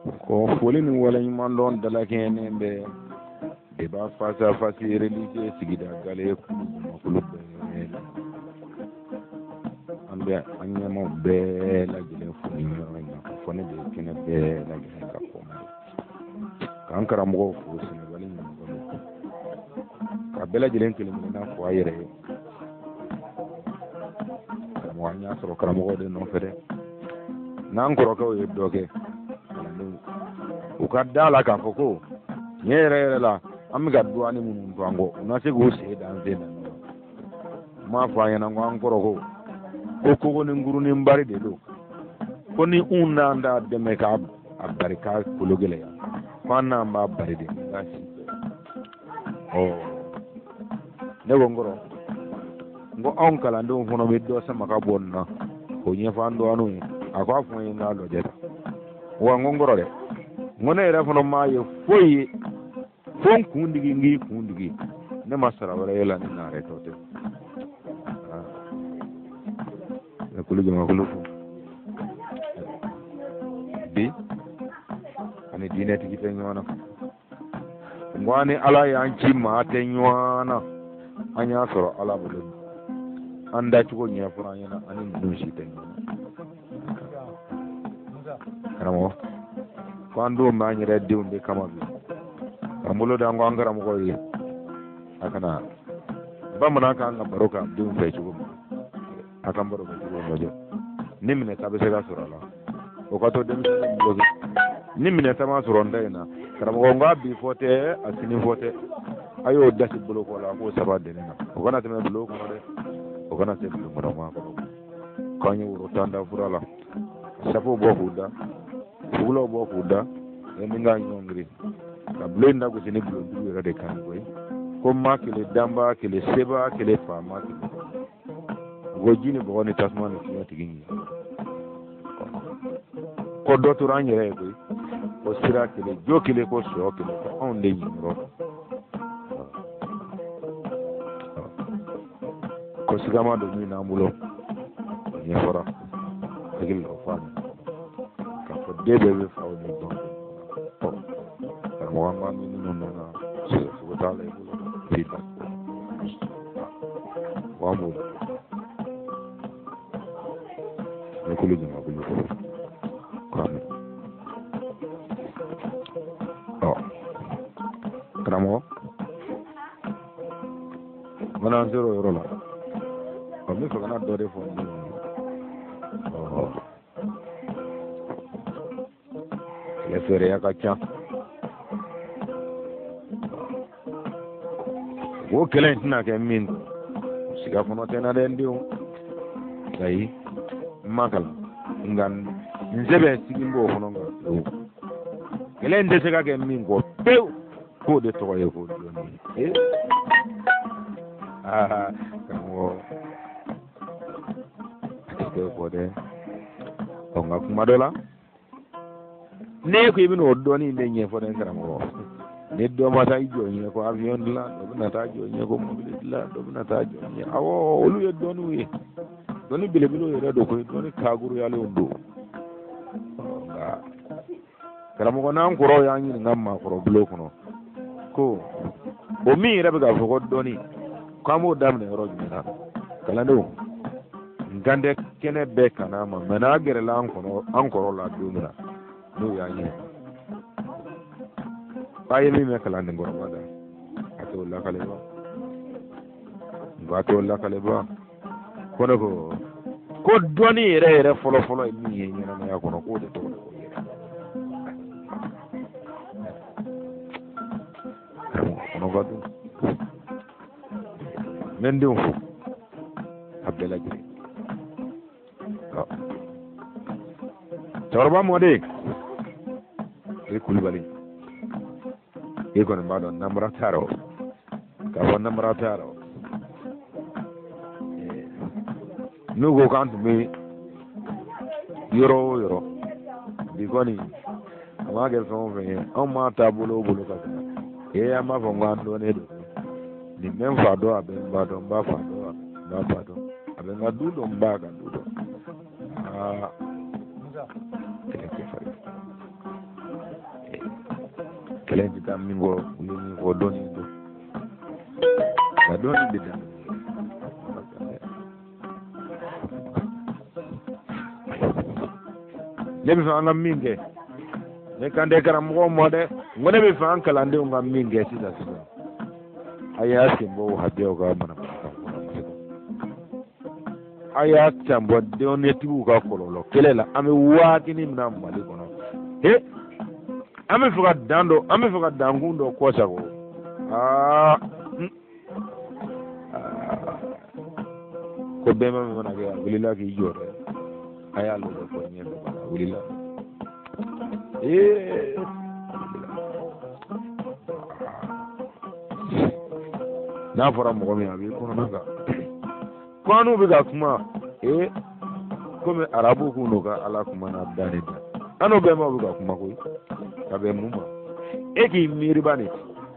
Ko foli ni waleɲumandɔn dalakɛɲɛnen bɛ débat face à face religieux sigida gale kulu jamakulu bɛɛ la. An bɛ an ɲɛmaaw bɛɛ lajɛlen fo nin yɔrɔ in na, k'a fɔ ne de ye kɛnɛ bɛɛ lajɛlen ka kɔma ye. K'an karamɔgɔw fo Sɛnɛgali ɲamakalo, ka bɛɛ lajɛlen kelen kelenna fo a yɛrɛ ye. Karamɔgɔ, an y'a sɔrɔ karamɔgɔw de nɔfɛ dɛ. N'an kɔrɔkɛw ye dɔ kɛ, kalandenw u ka da la k'a fɔ ko tiɲɛ yɛrɛ yɛrɛ la, an bɛ ka duwani minnu to an kɔ, u na se k'u sen da an sen na. N m'a fɔ an ɲɛna ko an kɔrɔkɛw ko kogo ni ngurunin bari de don, ko ni un n'an t'a dɛmɛ k'a bari k'a kolo gɛlɛya, ko an n'an b'a bari de n'a si bɛɛ. Ɔ ne ko n kɔrɔ, n ko anw kalandenw fana bɛ dɔ sama ka bɔ nin na k'o ɲɛfɔ an dɔgɔninw ye. A ko a fɔ n ye n k'a lajɛ tan. Wa n ko n kɔrɔ dɛ, n ko ne yɛrɛ fana m'a ye foyi ye fo n kun digi, n k'i kun digi, ne ma sara wɛrɛ ye la ni naare tɔ tɛ. Ne kulu jamakulu fo bi ani diinɛtigi tɛ ɲɔgɔn na. N ko an ni Ala y'an ci maa tɛ ɲɔgɔn na, an y'a sɔrɔ Ala bolo, an dacogo ɲɛfɔra an ɲɛna, ani ninnu si tɛ ɲɔgɔn na. Karamɔgɔ ko an denw b'an yɛrɛ denw de kama bi, k'an bolo da an ko an karamɔgɔ ye, a kana bamanan k'an ka baro k'an denw fɛ cogo min, a k'an baro kɛ cogo lajɛ ni minɛta bɛ se ka sɔrɔ a la, o ka to denmisɛnnin bolo. Ni minɛta ma sɔrɔ n da in na, karamɔgɔ, n k'a bi fɔ tɛ, a sini fɔ tɛ, a y'o dasi bolo kɔ la, a k'o saba deni na, o kana tɛmɛ bulon kɔnɔ dɛ, o kana se bulon kɔnɔ maa kɔnɔ. K'an ye woro tan da fura la, safew bɔ k'u da, fugulaw bɔ k'u da, ni k'a ɲɔngiri ka bulon in dagosi ni bulon duuru yɛrɛ de kan koyi. Ko maa kelen, danbaa kelen, sebaa kelen, faama kelen, ko ji ni bɔgɔ ni tasuma ni fiɲɛ tigi ɲɛ, ko dɔ tora an yɛrɛ ye koyi, ko sira kelen, jo kelen, ko sɔ kelen, ko anw de ɲinyɔrɔ, ko siga ma don min n'an bolo, o ɲɛfɔra hakili la, o faamu k'a fɔ den bɛɛ bɛ faw ni baw. Karamɔgɔ, an b'an minnu nɔ na sogo t'a la i bolo bi da wa an b'o ne kulu jamakulu fɔlɔ k'an ɔ karamɔgɔ n mana an sera o yɔrɔ la, ɔ n bɛ fɛ ka na dɔ de fɔ n denw ye. Ɔ kɛlɛ fɛɛrɛya ka ca, o kɛlɛ in tɛna kɛ min kɔ, siga fana tɛ n na dɛ, n denw. Ayi, n ma kalan, nka n sɛbɛn sigi b'o kɔnɔ, nka pewu kɛlɛ in tɛ se ka kɛ min kɔ pewu, k'o de tɔgɔ ye ko dɔnni. Ee aa karamɔgɔ, a tɛ kɛ kɔ dɛ. Ɔ nka kuma dɔ la, n'e ko i bɛna o dɔnni in de ɲɛfɔ dɛ, karamɔgɔ, ni dɔ ma taa i jɔ ɲɛ ko avion dilan, dɔ bɛna taa jɔ ɲɛ ko mobili dilan, dɔ bɛna taa jɔ ɲɛ. Awɔ, olu ye dɔnniw ye, dɔnni belebelew yɛrɛ don koyi, dɔnni kaguruyalenw don. Nka karamɔgɔ, n'an kɔrɔw y'an ɲininka maakɔrɔ bulon kɔnɔ ko o min yɛrɛ bɛ k'a fɔ ko dɔnni, k'an b'o daminɛ yɔrɔ jumɛn na, kalandenw, n kan tɛ kɛnɛ bɛɛ kana ma mɛ, n'a gɛrɛla an kɔnɔ, an kɔrɔ la don min na, n'o y'an ɲininka k'a ye min mɛn kalandenkɔrɔba da, a t'o lakale ba, nka a t'o lakale ba. Ko ne ko ko dɔnni yɛrɛ yɛrɛ fɔlɔ fɔlɔ ye min ye ɲɛnamaya kɔnɔ, k'o de tɔgɔ ko yɛrɛ. Karamɔgɔ kɔnɔ ka dun. N bɛ n denw fo a bɛɛ lajɛlen. Cɛkɔrɔba mɔden e Kulubali, e kɔni b'a dɔn namara t'a rɔ, k'a fɔ namara t'a rɔ. N'u ko k'an tun bɛ yɔrɔ o yɔrɔ bi kɔni, a m'a kɛ fɛn o fɛn ye, anw m'a taa bolo o bolo ka tɛmɛ ee an b'a fɔ ko an dɔnnen don. Nin bɛ n fa dɔn, a bɛ n ba dɔn, n b'a fa dɔn, a bɛ n ba fa dɔn, a bɛ n ka du dɔn, n b'a ka du dɔn. Aa, kɛlɛ tɛ fari. Kɛlɛ in tɛ taa min kɔ, u ye min fɔ dɔɔni don, nka dɔɔni bɛ daminɛ. Ne bɛ fɛ an ka min kɛ, ne kan tɛ karamɔgɔw ma dɛ, n ko ne bɛ fɛ an kalandenw ka min kɛ sisan sisan, a y'a sen bɔ wahabiyaw ka manamanakan fɔ la, a y'a sen bɔ dɔnnitigiw ka kɔlɔlɔ kɛlɛ la. An bɛ waatinin min na Mali kɔnɔ, he, an bɛ fɛ ka dan dɔ, an bɛ fɛ ka dankun dɔ kɔ sago. Aa, ko bɛnba min mana kɛ, a wulila k'i jɔ dɛ, a y'a lajɛ fɔ ɲɛfɛ, a wulila. Ee, n'a fɔra mɔgɔ min, a b'i kɔnɔna kan ko an n'u bɛ ka kuma. Ee, komi arabu kun n'u ka ala kuma n'a da de da, an n'u bɛnbaw bɛ ka kuma koyi. Ka bɛn mun ma? E k'i miiri bani,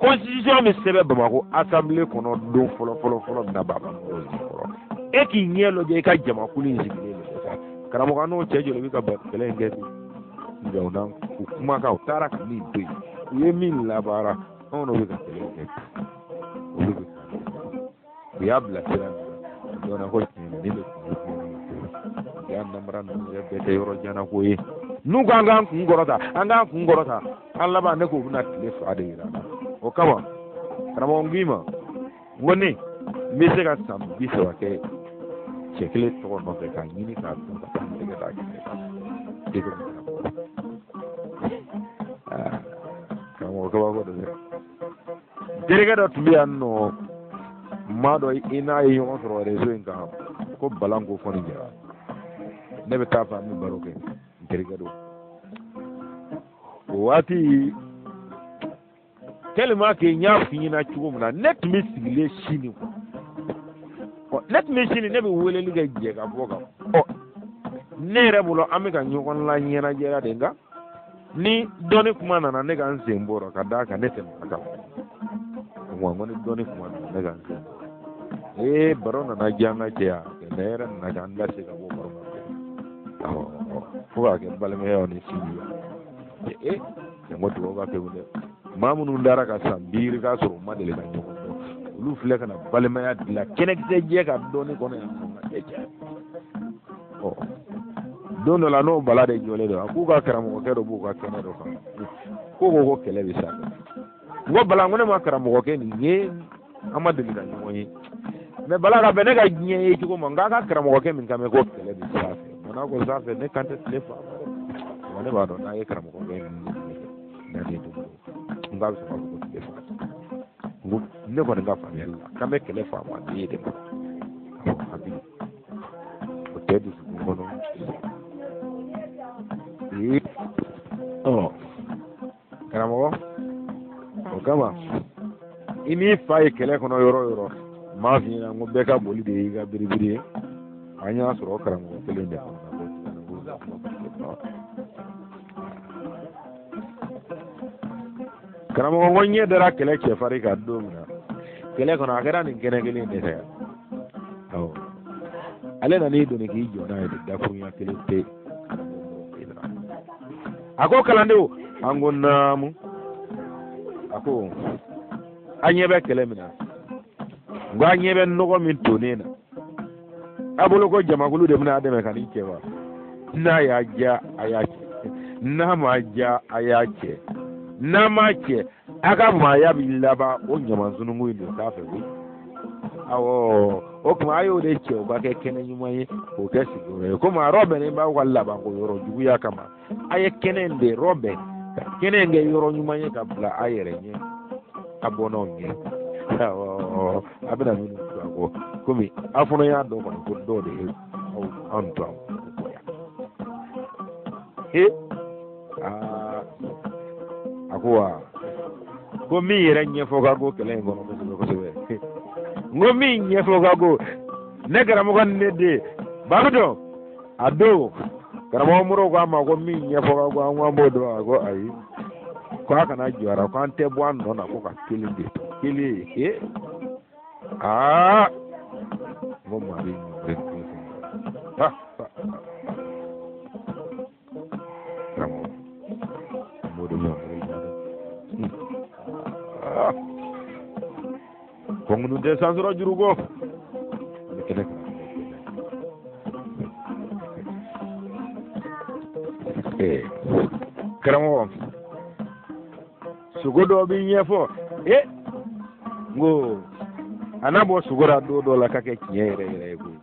constitution bɛ sɛbɛn Bamakɔ assemblée kɔnɔ don fɔlɔ fɔlɔ fɔlɔ min na, baba mɔgɔw kɔrɔ, e k'i ɲɛ lajɛ i ka jamakulu in sigilen lajɛ sa. Karamɔgɔ, an n'o cɛ joli bɛ ka kɛlɛ in kɛ bi? Nka u n'an u kumakan, u taara ka min to yen, u ye min labaara, anw n'o bɛ ka kɛlɛ in kɛ bi. Olu bɛ ka u y'a bila sira min kan, dɔnna ko tiɲɛ na, nin de tun ye diɲɛ ye. Namara ninnu yɛrɛ bɛɛ tɛ yɔrɔ jan na ko ye. N'u ko an k'an kun kɔrɔta, an k'an kun kɔrɔta, an laban ne k'u bɛna tile fa de yira an na. O kama, karamɔgɔ, n k'i ma, n ko ne n bɛ se ka san 30 kɛ cɛ kelen tɔgɔ nɔfɛ k'a ɲini k'a dɔn, ka taa n tɛgɛ d'a kɛnɛ kan. Karamɔgɔ, kabako don dɛ. Terikɛ dɔ tun bɛ yan nɔ, maa dɔ, i n'a ye ɲɔgɔn sɔrɔ réseau in kan, ko Balanko fɔ nin jara. Ne bɛ taa fɛ, an bɛ baro kɛ, n terikɛ don. O waati, tellement que n y'a f'i ɲɛna cogo min na, ne tun bɛ sigilen sini kuwa. Ɔ, ne tun bɛ sini, ne bɛ weleli kɛ jɛ ka bɔ kan. Ɔ, ne yɛrɛ bolo, an bɛ ka ɲɔgɔn la ɲɛnajɛra de, nka ni dɔnni kuma nana, ne ka n sen bɔra, ka d'a kan ne tɛ maa kalan. O kuma, ko ni dɔnni kuma nana, ne ka n sen bɔra. Ee, baro nana diya an ka cɛya, ne yɛrɛ nana k'an da se ka bɔ baro la, awɔ, fo k'a kɛ balimayaw ni sinjiya. Ee, n ko dugawu ka kɛ dɛ. Maa minnu dara ka san biiri k'a sɔrɔ u ma deli ka ɲɔgɔn dɔn, olu filɛ ka na balimaya dilan kɛnɛkisɛ jɛ ka dɔnni kɔnɔ yan nɔ ka kɛ cɛ. Ɔ, don dɔ la, n'o Bala de jɔlen don, a k'u ka karamɔgɔkɛ dɔ b'u ka kɛnɛ dɔ kan, ko kɛlɛ bɛ sa. N ko Bala, n ko ne ma karamɔgɔkɛ nin ye, an ma deli ka ɲɔgɔn ye, mais Bala, ka bɛn ne ka diɲɛ ye cogo ma, n k'a ka karamɔgɔkɛ min kan mɛn ko kɛlɛ bɛ s'a fɛ, nka ko s'a fɛ, ne kan tɛ tile fa ma. Ne b'a dɔn n'a ye karamɔgɔkɛ nin ye n'a ye don, n k'a bɛ sɔn k'a fɔ ko tile fa. N ko ne kɔni ka faamuyali la, k'an bɛ kɛlɛ faama den ye de ma. Awɔ, hakili o tɛ dusukun kɔnɔ. Ee, ɔ, karamɔgɔ, o kama i n'i fa ye kɛlɛ kɔnɔ yɔrɔ o yɔrɔ, n b'a f'i ɲɛna, n ko bɛɛ ka boli de y'i ka biribiri ye. An y'a sɔrɔ karamɔgɔ kelen de kɔnɔ. Karamɔgɔ, ko ɲɛ dara kɛlɛ cɛfarin kan don min na kɛlɛ kɔnɔ, a kɛra nin kɛnɛ kelen de fɛ. Awɔ, ale nan'i doni k'i jɔ n'a ye de, dakurunya kelen pe. A ko kalandenw, an ko naamu. A ko an ɲɛ bɛ kɛlɛ min na, n ko an ɲɛ bɛ nɔgɔ min tonnen na, a bolo ko jamakulu de bɛna a dɛmɛ ka nin cɛ wa? N'a y'a diya, a y'a cɛ. N'a m'a diya, a y'a cɛ. N'a m'a cɛ, a ka maaya bɛ laban o ɲamansununkun in de sanfɛ koyi. Awɔ, o tuma a y'o de cɛ, o ka kɛ kɛnɛ ɲuman ye, k'o kɛ sigiyɔrɔ ye, komi a rɔbɛnnen b'aw ka labanko yɔrɔ juguya kama. A ye kɛnɛ in de rɔbɛn ka kɛnɛ in kɛ yɔrɔ ɲuman ye ka bila a yɛrɛ ɲɛ, a bɔnnaw ɲɛ. Awɔ, a bɛna minnu to a kɔ, komi aw fana y'a dɔn kɔni ko dɔw de ye aw anw to an kɔ yan. He, aa, a ko wa ko min yɛrɛ ɲɛfɔ ka go kɛlɛ in kɔnɔ kosɛbɛ kosɛbɛ, n ko min ɲɛfɔ ka go, ne karamɔgɔ ni ne den Babu dɔn. A don, karamɔgɔ Modibo ko a ma ko min ɲɛfɔ ka go, an ko an b'o dɔn. A ko ayi, ko a kana jɔ a la, ko an tɛ bɔ an nɔ na, ko ka kelen de to kelen ye. Aa, n ko maa bɛ ɲɔgɔn ha karamɔgɔ, n b'o de ɲɔgɔn dɛ. Kɔnkunu tɛ san sɔrɔ juru kɔ. An bɛ kɛnɛ kan. Ee karamɔgɔ, sogo dɔ b'i ɲɛfɔ e n ko a n'a bɔ sogo la don dɔ la ka kɛ tiɲɛ yɛrɛ yɛrɛ ye koyi.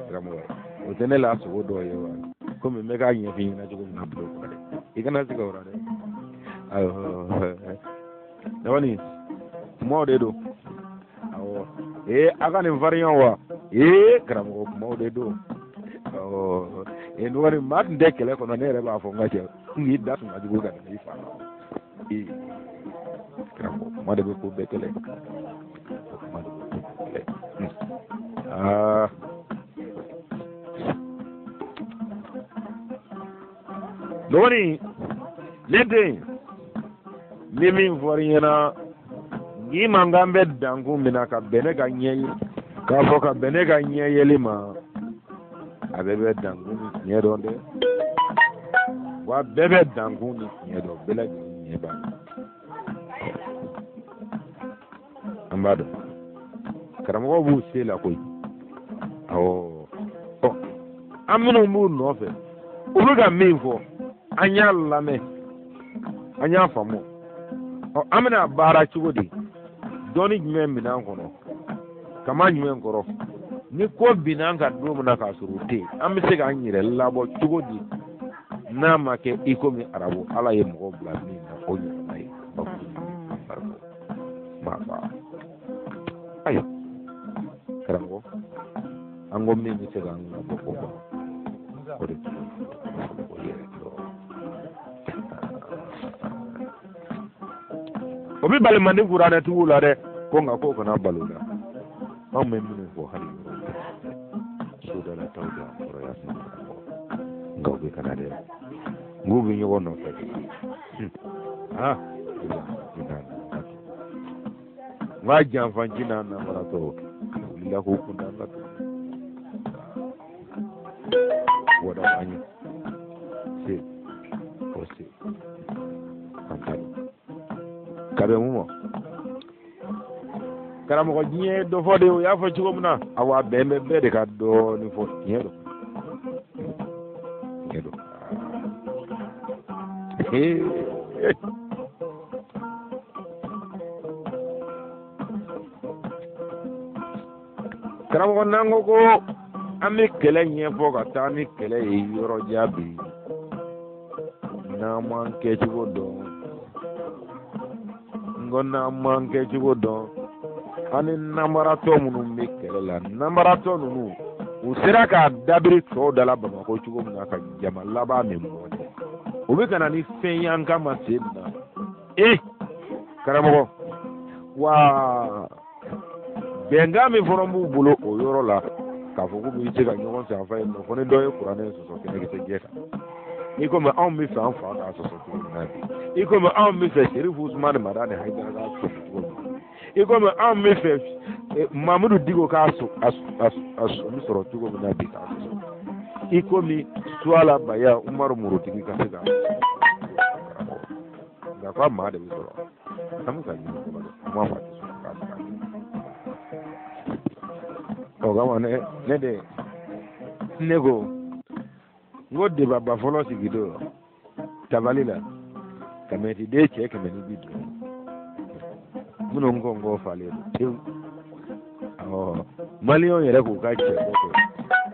Karamɔgɔ, o tɛ ne la sogo dɔ ye wa? Komi n bɛ k'a ɲɛf'i ɲɛna cogo min na bulon kɔnɔ dɛ, i kana siga o la dɛ. Awɔ, dɔgɔnin, kumaw de don. Awɔ, ee a ka nin farinya wa? Ee karamɔgɔ, kumaw de don. Awɔ, ee dɔgɔnin, maa tun tɛ kɛlɛ kɔnɔ, ne yɛrɛ b'a fɔ n ka cɛ n k'i da tun ka jugu ka tɛmɛ i fa kan. Ee karamɔgɔ, kuma de bɛ ko bɛɛ kɛlɛ, kuma de bɛ ko bɛɛ kɛlɛ. Aa dɔgɔnin, ne den, ni min fɔr'i ɲɛna n'i mankan bɛ dankun min na ka bɛn ne ka ɲɛ k'a fɔ ka bɛn ne ka ɲɛ yeli ma, a bɛɛ bɛ dankun ni tiɲɛ dɔn dɛ. Wa bɛɛ bɛ dankun ni tiɲɛ dɔn, bɛɛ lajɛlen ɲɛ b'a la. An b'a dɔn karamɔgɔw b'u se la koyi. Awɔ, ɔ an minnu b'u nɔfɛ, u bɛ ka min fɔ, an y'a lamɛn, an y'a faamu. Ɔ an bɛna baara cogo di? Dɔnni jumɛn minɛn kɔnɔ, kama jumɛn kɔrɔ? Ni ko binna an kan don min na k'a sɔrɔ u tɛ yen, an bɛ se k'an yɛrɛ labɔ cogo di n'a ma kɛ i komi arabu ala ye mɔgɔw bila min na o ɲɔgɔnna ye? Maa fa, ayiwa karamɔgɔ, an ko min bɛ se k'an labɔ ko kɔnɔ, o de o yɛrɛ o bɛ bali man di kuranɛtigiw la dɛ, ko nka k'o kana balo la. Anw bɛ minnu fɔ hali yɔrɔ sodala taw de an kɔrɔ yan sisan, karamɔgɔ, nka u bɛ ka na dɛ, n k'u bɛ ɲɔgɔn nɔfɛ. Aa n k'a janfanci n'a namaratɔ wulila k'u kun da an ka dugu wada an ye se o se an ta ka bɛn mun ma? Karamɔgɔ, diɲɛ ye dɔ fɔ de, o y'a fɔ cogo min na. Awa, a bɛn bɛ bɛɛ de ka dɔɔnin fɔ. Tiɲɛ don, tiɲɛ don. Karamɔgɔ, n'an ko ko an bɛ kɛlɛ ɲɛfɔ ka taa ni kɛlɛ ye yɔrɔ jan bi, n'an m'an kɛcogo dɔn, n ko n'an m'an kɛcogo dɔn, an ni namaratɔ minnu bɛ kɛlɛ la, namaratɔ ninnu u sera k'a dabiri tɔw da la Bamakɔ cogo min na ka jama laban min mɔnɛ, u bɛ ka na ni fɛn y'an kama sen na. E karamɔgɔ, wa bɛnkan min fana b'u bolo o yɔrɔ la, k'a fɔ k'u bɛ se ka ɲɔgɔn sanfa yen nɔ, fo ni dɔ ye kuranɛ sɔsɔ kɛnɛkisɛ jɛ kan, i komi anw bɛ fɛ an fa k'a sɔsɔ cogo min na bi, i komi anw bɛ fɛ Serifu Usumani Madani Hayidara k'a sɔsɔ cogo min na, i komi anw bɛ fɛ Mamudu Diko k'a sɔmi sɔrɔ cogo min na bi k'a sɔsɔ, i komi Suwala Baya Umaru Murutigi ka se k'a sɔsɔ. Nka k'a maa de bɛ sɔrɔ, an bɛ ka ɲini fɔlɔ dɛ, an m'a fɔ a tɛ sɔrɔ k'a sɔrɔ. O kama ne de ne ko n ko débat ba fɔlɔ sigi don tabali la ka mɛtiden cɛ 150 minnu ko n ko falen don tewu. Awɔ, maliyɛnw yɛrɛ k'u ka cɛ bɔ kɛ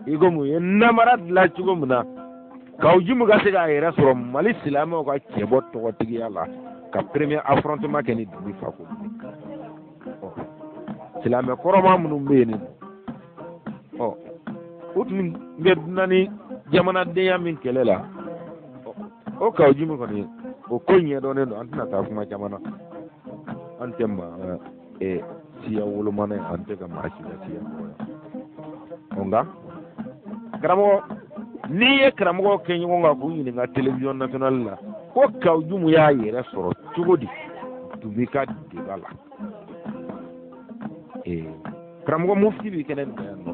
i komi u ye namara dilan cogo min na, Kawu Jimu ka se k'a yɛrɛ sɔrɔ Mali silamɛw ka cɛbɔ tɔgɔtigiya la, ka premier affrontement kɛ ni Dumi Fako. Silamɛ kɔrɔma minnu bɛ yen ɔ u tun bɛ dunan ni jamanadenya min kɛlɛ la, o Kawu Jimu kɔni, o ko ɲɛdɔnnen don. An tɛna taa kuma caman na, an tɛ maa siya wolomana ye, an tɛ ka maa si ka siya dɔgɔya. Nka karamɔgɔ, n'i ye karamɔgɔ kɛ ɲɔgɔn kan k'u ɲininka télévision nationale la ko Kawu Jumu y'a yɛrɛ sɔrɔ cogo di Dumi ka débat la, karamɔgɔ mufti bɛ kɛnɛ nin kan yan nɔ,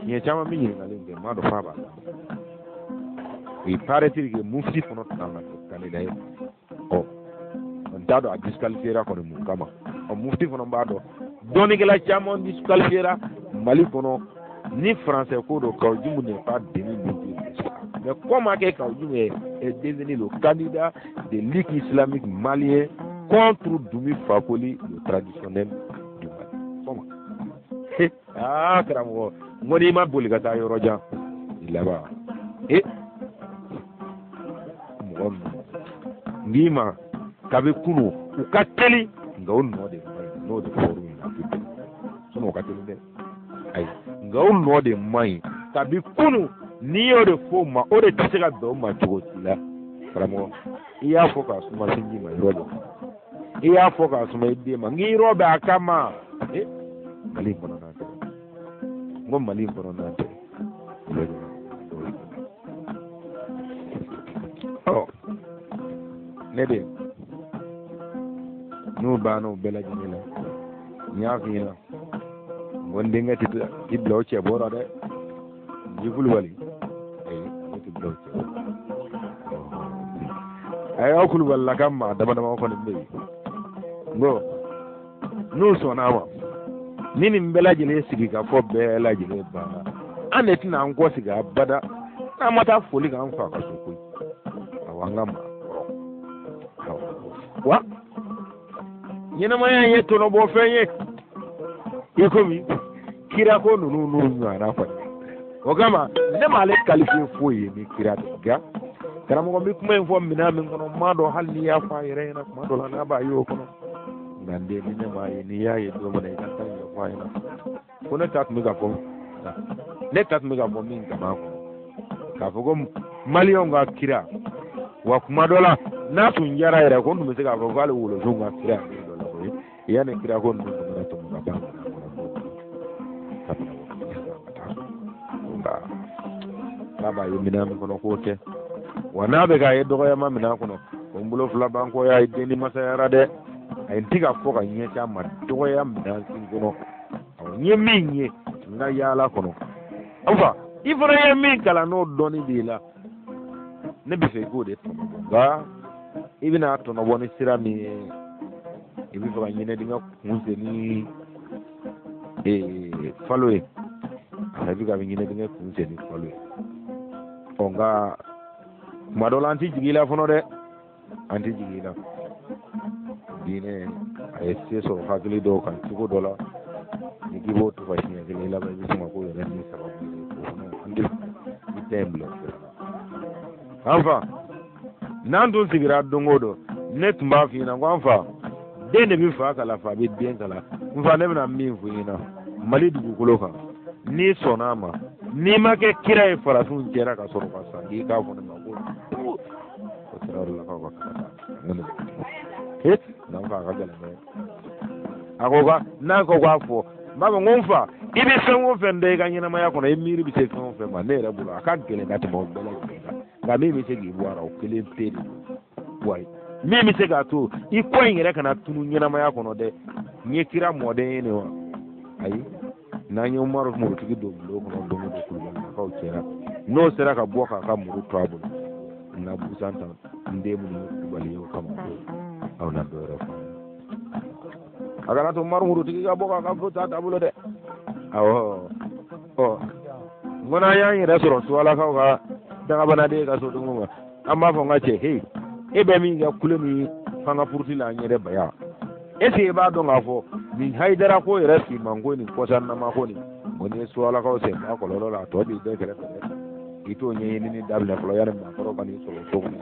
siɲɛ caman bɛ ɲininkali in kɛ, n m'a dɔn f'a b'a la. Il paraît-il que mufti fana tun kan ka kɛ candidat ye. Ɔ n t'a dɔn a disqualifiera kɔni mun kama. Ɔ mufti fana b'a dɔn Dɔnnikɛla caman disqualifiera Mali kɔnɔ ni français ko don. Kaou Djim n'est pas venu nous dire ça. Mais comment que Kaou Djim est devenu le candidat de Ligue islamique malien contre Doumi Fakoli, le traditionnel du Mali? Comment? Ah, karamɔgɔ, n ko n'i ma boli ka taa yɔrɔ jan, i laban. Eh, mɔgɔ ninnu, n k'i ma kabi kunu, u ka teli, nka o nɔ de man ɲi. N'o de fɔr'u ɲɛna, a tɛ bɛn. Sinon u ka teli dɛ, ayi, nka o nɔ de man ɲi kabi kunu. N'i y'o de fɔ o ma, o de tɛ se ka bɛn o ma cogo si la. Karamɔgɔ, i y'a fɔ k'a suma sinji ma yɔrɔ dɔ, i y'a fɔ k'a suma i den ma, n k'i yɔrɔ bɛ a kama. Eh, Mali in kɔnɔna tɛ, n ko Mali in kɔnɔna tɛ. Ɔ, ne de n'u banna o bɛɛ lajɛlen la, n y'a f'i ɲɛna, n ko n denkɛ tɛ bila o cɛ bɔra dɛ. Nji Kulubali, ayi, ale tɛ bila o cɛ bɔra. A y'aw Kulubalilaka maa dama dama kɔni bɛ yen, n ko n'u sɔnna a ma, ni nin bɛɛ lajɛlen sigi ka fɔ bɛɛ lajɛlen banna, an de tɛna an kɔ sigi abada n'an ma taa foli k'an fa ka so koyi. Awɔ, an ka maa kɔrɔ. Awɔ, wa ɲɛnamaya ye tɔnɔbɔfɛn ye, i komi kira ko ninnu n'u ɲɔgɔnna kɔni. O kama ne m'ale qualifier foyi ye ni kira tɛ. Nka karamɔgɔ bɛ kuma in fɔ minɛn min kɔnɔ, n m'a dɔn hali n'i y'a fɔ a yɛrɛ ɲɛna kuma dɔ la, n'a b'a ye o kɔnɔ. Nka n den, ni ne m'a ye, n'i y'a ye don min na, i ka taa ɲɛfɔ a ɲɛna ko ne ta tun bɛ ka fɔ, ne ta tun bɛ ka fɔ min kama kɔnɔ, k'a fɔ ko maliyɛnw ka kira. Wa kuma dɔ la, n'a tun jara yɛrɛ, ko n tun bɛ se k'a fɔ k'ale wolofinw ka kira don dɔ la koyi, yanni kira ko ninnu tun bɛna tɔmɔ ka ban ka bila ka taa. Nka n'a b'a ye minɛn min kɔnɔ, k'o tɛ. Wa n'a bɛ k'a ye dɔgɔyama minɛn kɔnɔ, ko n bolo fila b'an kɔ, y'a ye den ni masayara dɛ. A ye n ti ka fɔ ka ɲɛsin a ma dɔgɔya minɛn sin kɔnɔ. Awɔ, n ye min ye n ka yaala kɔnɔ, an fa, i fana ye min kalan, n'o dɔnni b'i la, ne bɛ fɛ i k'o de tɔnɔbɔ. Nka i bɛna tɔnɔbɔ ni sira min ye, i bɛ fɛ ka ɲinɛ dingɛ kun sen ni falo ye, a bɛ ka ɲinɛ dingɛ kun sen ni falo ye. Ɔ, nka tuma dɔ la, an tɛ jigin i la fɔlɔ dɛ, an tɛ jigin i la. Diinɛ a ye se sɔrɔ hakili dɔw kan cogo dɔ la, ni k'i b'o tufa siɲɛ kelen, i laban i bɛ sɔn ka k'o yɛrɛ ni sababu ye. O fana, an tɛ i tɛ in bila o sira la. An fa, n'an tun sigira don o don, ne tun b'a f'i ɲɛna ko an fa, den de bɛ fa kalan, fa bɛ den kalan. N fa, ne bɛna min f'i ɲɛna Mali dugukolo kan, n'i sɔnna a ma, n'i ma kɛ kira ye farafinw cɛra ka sɔrɔ ka sa, k'i k'a fɔ ne ma ko o tarawelelakaw ka kalan he n'an fa, a ka gɛlɛn dɛ. A ko ka n'a ko k'a fɔ, n b'a fɔ n ko n fa, i bɛ fɛn o fɛn dɔn i ka ɲɛnamaya kɔnɔ, i miiri bɛ se fɛn o fɛn ma, ne yɛrɛ bolo a ka gɛlɛn ka tɛmɛ o bɛɛ lajɛlen kan. Nka min bɛ se k'i bɔ a la, o kelen pe de don. Wa min bɛ se k'a to i kɔ in yɛrɛ kana tunu ɲɛnamaya kɔnɔ dɛ, n ye kira mɔden ye nin wa? Ayi, n'an ye Umaru murutigi don bulon kɔnɔ don o don Kulubalilakaw cɛra, n'o sera ka bɔ k'a ka muru to a bolo, n ka busan ta n den minnu ye Kulubali ye, o kama ko aw na dɔ wɛrɛ fɔ. A kana to Umaru murutigi ka bɔ k'a ka furu ta a bolo dɛ. Awɔ, ɔ, n ko n'an y'an yɛrɛ sɔrɔ Suwalakaw ka dagabanaden ka so don ma, an b'a fɔ n ka cɛ, he, e bɛ min kɛ kule ni fanga puruti la an ɲɛ dɛ baya, est ce que i b'a dɔn k'a fɔ nin Hayidara ko yɛrɛ finman ko nin kɔsannama ko nin ko n'i ye Suwalakaw sen b'a kɔlɔlɔ la, a tɔ b'i bɛɛ kɛrɛfɛ dɛ. I t'o ɲɛɲinini daminɛ fɔlɔ yanni maakɔrɔ ka n'i sɔrɔ so kɔnɔ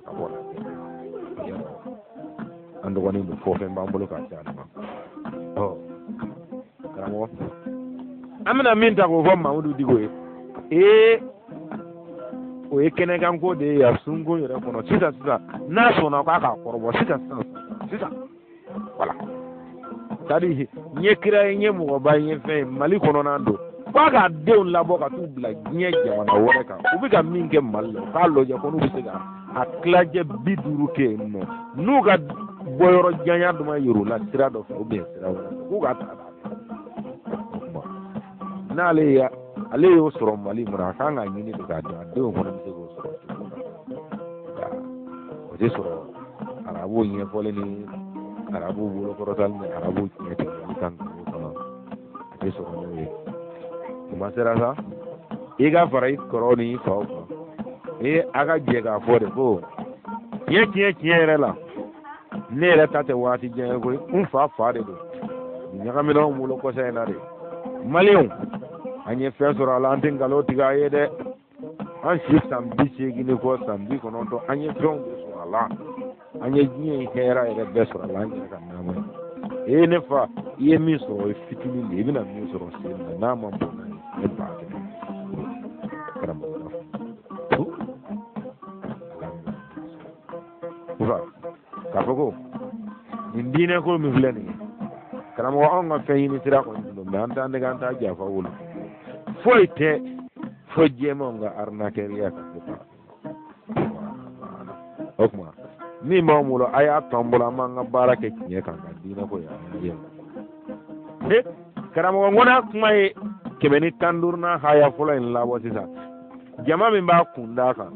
ka bɔ la. An dɔgɔnin don, fɔ fɛn b'an bolo k'a ci ale ma. Ɔ, karamɔgɔ, an bɛna min ta k'o fɔ Mamudu Diko ye, ee, o ye kɛnɛkanko de ye yan sunko yɛrɛ kɔnɔ sisan sisan. N'a sɔnna k'a k'a kɔrɔbɔ sisan sisan sisan, voilà, c'est à dire n ye kira ye, n ye mɔgɔba ye, n ye fɛn ye Mali kɔnɔna don, f'a k'a denw labɔ ka t'u bila diɲɛ jamana wɛrɛ kan. U bɛ ka min kɛ Mali la, u k'a lajɛ ko n'u bɛ se ka a tilajɛ 50 kɛ yen nɔ, n'u ka bɔyɔrɔ janya dɔ ma yir'u la sira dɔ fɛ ou bien sira wɛrɛ fɛ, k'u ka ta n'ale ye, ale y'o sɔrɔ Mali kɔnɔ, a kan k'a ɲini de k'a dɔn a denw fana bɛ se k'o sɔrɔ cogo min na. O tɛ sɔrɔ arabuw ɲɛfɔli ni arabuw bolokɔrɔtali ni arabuw tiɲɛ tigɛli kan. tɛ sɔrɔ n'o ye. Kuma sera sa, i ka fara i kɔrɔw ni i faw kan, ee a ka jɛ k'a fɔ de ko tiɲɛ tiɲɛ tiɲɛ yɛrɛ la, ne yɛrɛ ta tɛ waati jan ye koyi, n fa fa de don. Nin ɲagamina anw bolo kɔsa in na de. Maliyɛnw, an ye fɛn sɔrɔ a la, an tɛ nkalon tigɛ a ye dɛ. An si san 80 ni kɔ, san 90, an ye fɛnw de sɔrɔ a la. An ye diɲɛ in hɛrɛ yɛrɛ bɛɛ sɔrɔ a la, an yɛrɛ ka nama ye. Ee ne fa, i ye min sɔrɔ o ye fitinin de ye, i bɛna min sɔrɔ sen na n'a ma bon n'a ye ne ba kɛnɛ. Karamɔgɔ fa, k'a fɔ ko nin diinɛ ko min filɛ nin ye, karamɔgɔ, anw ka fɛn ɲini sira kɔni don, mɛ an t'an nɛgɛ, an t'a janfa wolo foyi tɛ fo jɛmanw ka arnaquerie ka se ka o tuma min b'an bolo, a y'a to an bolo, an b'an ka baara kɛ tiɲɛ kan ka diinɛ ko ye an ye. He karamɔgɔ, n ko n'a kuma ye 115nan haya fɔlɔ in labɔ sisan, jama min b'a kun d'a kan,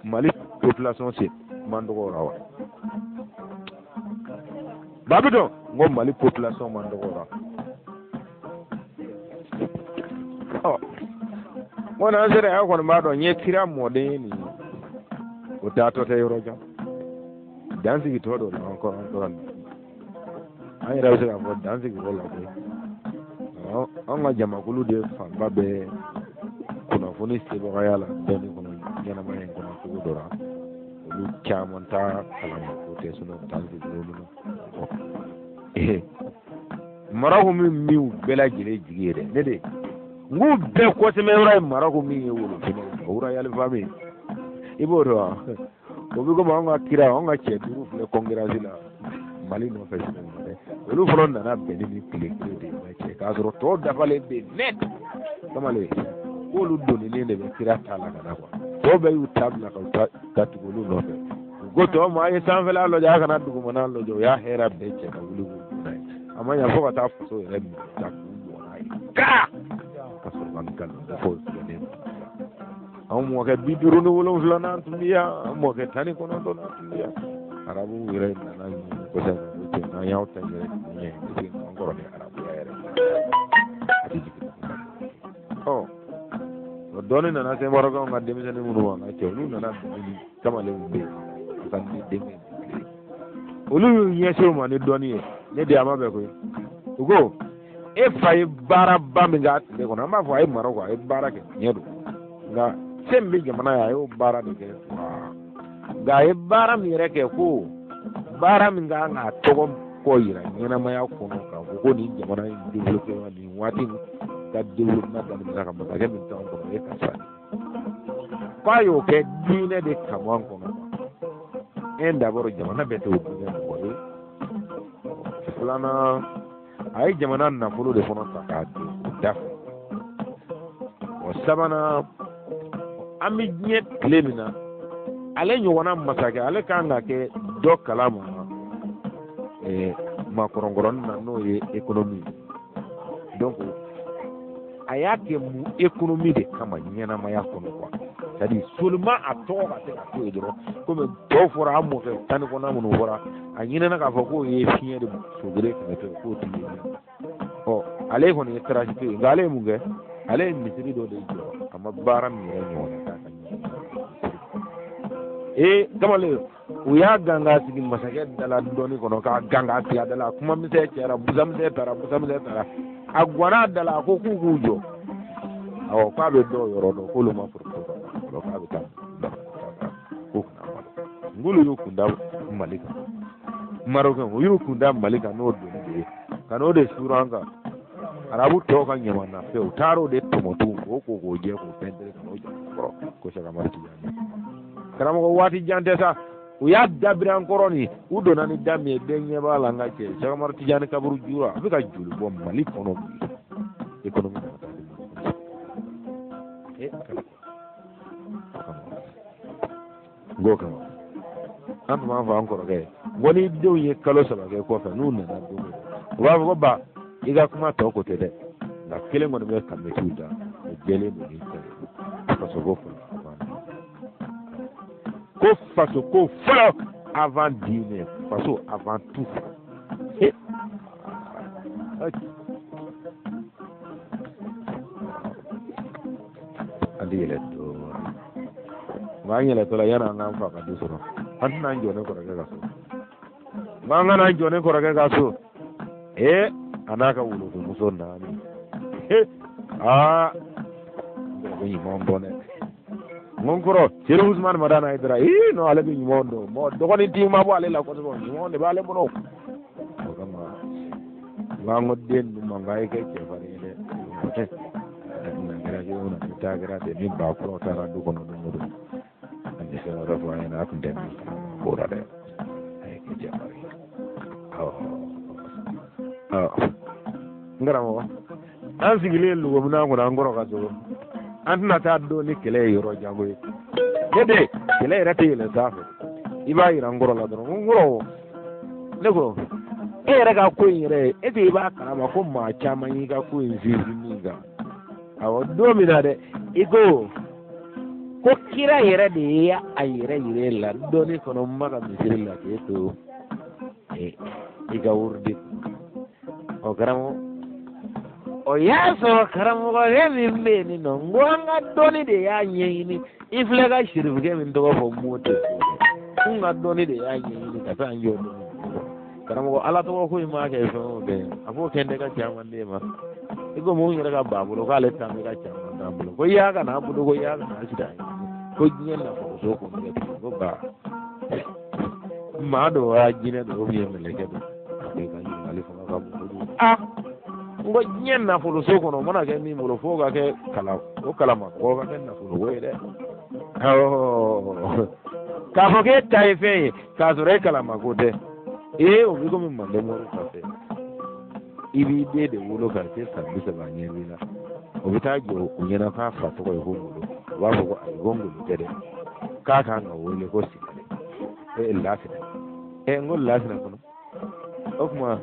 Mali population se man dɔgɔ la wa? Babi dɔn n ko Mali population man dɔgɔ la. Ɔ n ko n'an sera yan kɔni b'a dɔn n ye kira mɔden ye nin ye, o taatɔ tɛ yɔrɔ jan, dansigitɔ don la an kɔrɔ, an kɔrɔ an yɛrɛ bɛ se k'a fɔ dansigiyɔrɔ la koyi. An ka jamakulu de fanba bɛ kunnafoni sebagaya la dɔnni kɔnɔ ɲɛnamaya in kɔnɔ cogo dɔ la, olu caman t'a kalama ko tɛ sinɔn dansigiyɔrɔ min na. Marɔku min b'u bɛɛ lajɛlen jigi ye dɛ, ne de n k'u bɛɛ kɔsɛmɛ yɔrɔ ye Marɔku min ye wolofinɛ ye, royal famille, i b'o dɔn wa? O bɛ komi anw ka kira, anw ka cɛ duuru filɛ concurrence la Mali nɔfɛ sisan dɛ, olu fɔlɔ nana bɛn ni nin tile kelen de ye cɛ, k'a sɔrɔ tɔw dafalen bɛ yen net. Kamalen k'olu doninen de bɛ kira ta la ka na kuwa, tɔw bɛɛ y'u ta bila ka ta ka tugu olu nɔfɛ. U ko tɔw ma, a ye sanfɛla lajɛ, a kana dugumana lajɛ. U y'a hɛrɛ bɛɛ cɛ ka wuli k'u don n'a ye, a ma ɲa fo ka taa faso yɛrɛ minɛ ta k'u bɔ n'a ye kaa ka sɔrɔ ka nkalon fɔ tigɛlen. Anw mɔkɛ 57nan tun bɛ yan, an mɔkɛ 19nan tun bɛ yan. Arabuw yɛrɛ nana ɲini kosɛbɛ ko cɛ, n'an y'aw ta yɛrɛ tiɲɛ ye, an kɔrɔ ni arabuya yɛrɛ a tɛ jigin. Ɔ o dɔɔnin nana se Marɔkɛnw ka denmisɛnnin minnu ma, ka cɛ olu nana bɛn ni kamalenw bɛ yen, ka ni denkɛ olu y'u ɲɛsin o ma ni dɔnni ye. Ne de a ma bɛn koyi. U ko e fa ye baaraba min k'a tile kɔnɔ, an b'a fɔ a ye Marɔku, a ye baara kɛ, tiɲɛ don, nka se min bɛ jamana ye, a y'o baara de kɛ, nka a ye baara min yɛrɛ kɛ, ko baara min kan k'a tɔgɔ kɔ yira ɲɛnamaya kɔnɔ, k'a fɔ ko nin jamana in développé nin waati in ka développement daminɛna ka masakɛ min to an kɔnɔ, o ye karisa de k'a y'o kɛ diinɛ de kama an kɔnɔ. Un, d'abord jamana bɛɛ tɛ o diinɛ mɔgɔ ye. Filanan, a ye jamana nafolo de fana ta k'a don o da fɛ. O sabanan, an bɛ diɲɛ tile min na, ale ɲɔgɔnna masakɛ, ale kan ka kɛ dɔ kalama makɔrɔnkɔrɔnin na, n'o ye économie ye. Donc a y'a kɛ mun économie de kama ɲɛnamaya kɔnɔ quoi, c'est à dire seulement a tɔgɔ ka se ka to yen dɔrɔn. Komi tɔw fɔra, an mɔkɛ tan ni kɔnɔna minnu fɔra, a ɲinɛna k'a fɔ k'o ye fiɲɛ de sogere kɛmɛ to k'o t'i ye. Ɔ ale kɔni ye trace to yen, nka ale ye mun kɛ? Ale ye misiri dɔ de jɔ, a ma baara min yɛrɛ ɲɔgɔnna k'a ka ɲɛnamaya. Ee kamalen, u y'a ganga sigi masakɛ da la dɔɔni kɔnɔ, k'a ganga sigi a da la, kuma misɛn cayara, busa misɛn taara, busa misɛn taara, a guwanna a da la, a ko k'u k'u jɔ, awɔ, k'a bɛ dɔw yɔrɔ dɔn, k'olu ma foro k'a bɛ taa k'u kana malo. Nk'olu y'u kun da Mali kan, Marɔkɛn u y'u kun da Mali kan n'o doni de ye, ka n'o de suuru an kan. Arabu tɔw ka ɲamanafɛn, u taar'o de tɔmɔ tugun k'o ko k'o jɛ k'o pɛntɛrɛ ka n'o jamana kɔrɔ ko Sɛki Amadu Tijani. Karamɔgɔ, waati jan tɛ sa, u y'a dabiri an kɔrɔ nin, u donna ni da min ye, bɛɛ ɲɛ b'a la. N ka cɛ, Sɛki Amadu Tijani kaburu jura, a bɛ ka joli bɔ Mali kɔnɔ bi. Économie nana taa di Mali n k'o kama an tun b'a fɔ an kɔrɔkɛ ye, n ko ni denw ye kalo 3 kɛ kɔfɛ, n'u nana don o don, u b'a fɔ ko ba, i ka kuma tɔ ko tɛ dɛ, nka kelen kɔni bɛ ka mɛtiw da, o jɛlen don ni ta ye, faso ko fɔlɔ avant, ko faso ko fɔlɔ avant diinɛ, faso avant tout. bɛ yɛlɛ dɔɔnin. Nka an yɛlɛtɔla yanni an k'an fa ka du sɔrɔ, an tɛna an jɔ ne kɔrɔkɛ ka so. Nka an kana an jɔ ne kɔrɔkɛ ka so. Ee, a n'a ka wolofinmuso naani. Aa, n kɔrɔ bɛ ɲuman dɔn dɛ. N ko n kɔrɔ, Serifu Usumani Madani Hayidara, ee non, ale bɛ ɲuman dɔn. Mɔgɔ dɔgɔnin t'i ma bɔ ale la kosɛbɛ, ɲuman de b'ale bolo. O kama, n k'an ko den ninnu ma, n k'a ye kɛ cɛfarin ye dɛ. Na kɛra cogo min na, ni taa kɛra ten, ni ba kuraw taara du kɔnɔ don o don, an tɛ fɛn wɛrɛ fɔ an ɲɛna, a tun tɛ min ko la dɛ. A ye kɛ cɛfarin ye. Awɔ. Awɔ. N karamɔgɔ, an sigilen lugomina kɔnɔ an kɔrɔ ka so, an tɛna taa don ni kɛlɛ ye yɔrɔ jan koyi. Ne de, kɛlɛ yɛrɛ tɛ yɛlɛ sanfɛ. I b'a yira n kɔrɔ la dɔrɔn. N kɔrɔ, ne ko e yɛrɛ ka ko in yɛrɛ, est-ce que i b'a kalama ko maa caman y'i ka ko in sinsin min kan? Awɔ, don min na dɛ, i ko ko kira yɛrɛ de ye a yɛrɛ yira e la dɔnni kɔnɔ Maka misiri la k'e to i ka wurudi. Ɔ karamɔgɔ, o y'a sɔrɔ karamɔgɔkɛ min bɛ yen nɔ, n ko an ka dɔnni de y'a ɲɛɲini. I filɛ ka sirifukɛ min tɔgɔ fɔ m'o tɛ fɔ, n ka dɔnni de y'a ɲɛɲini ka taa n jɔ dɔnni. Karamɔgɔ, ala tɔgɔ ko in m'a kɛ fɛn o fɛn, a b'o kɛ ne ka caman d'e ma. I ko mun yɛrɛ ka ba bolo k'ale ta bɛ ka caman d'an bolo, ko yaa ka n'a bolo, ko yaa ka n'a sida, ko diɲɛ nafoloso ko ne kɛ ko ba maa dɔ wa jinɛ dɔ ou bien mɛlɛkɛ dɔ, a ko i ka ɲininkali fanga ka bon kojugu. Aa, n ko diɲɛ nafoloso kɔnɔ, o mana kɛ min bolo, f'o ka kɛ kala, o kalama k'o ka kɛ nafolo ko ye dɛ. Awɔ, k'a fɔ k'e ta ye fɛn ye k'a sɔrɔ e kalama ko tɛ. Ee, o bɛ komi manden moriw ka fɛn. I b'i den de wolo ka se san 30 ɲɛ b'i la, o bɛ taa jɔ u ɲɛna k'a fa tɔgɔ ye ko Ngolo. U b'a fɔ ko ayi, ko Ngolo tɛ dɛ, k'a kan ka wele ko Sinɛ de, ee Lasinɛ. Ee, n ko Lasinɛ fana, o tuma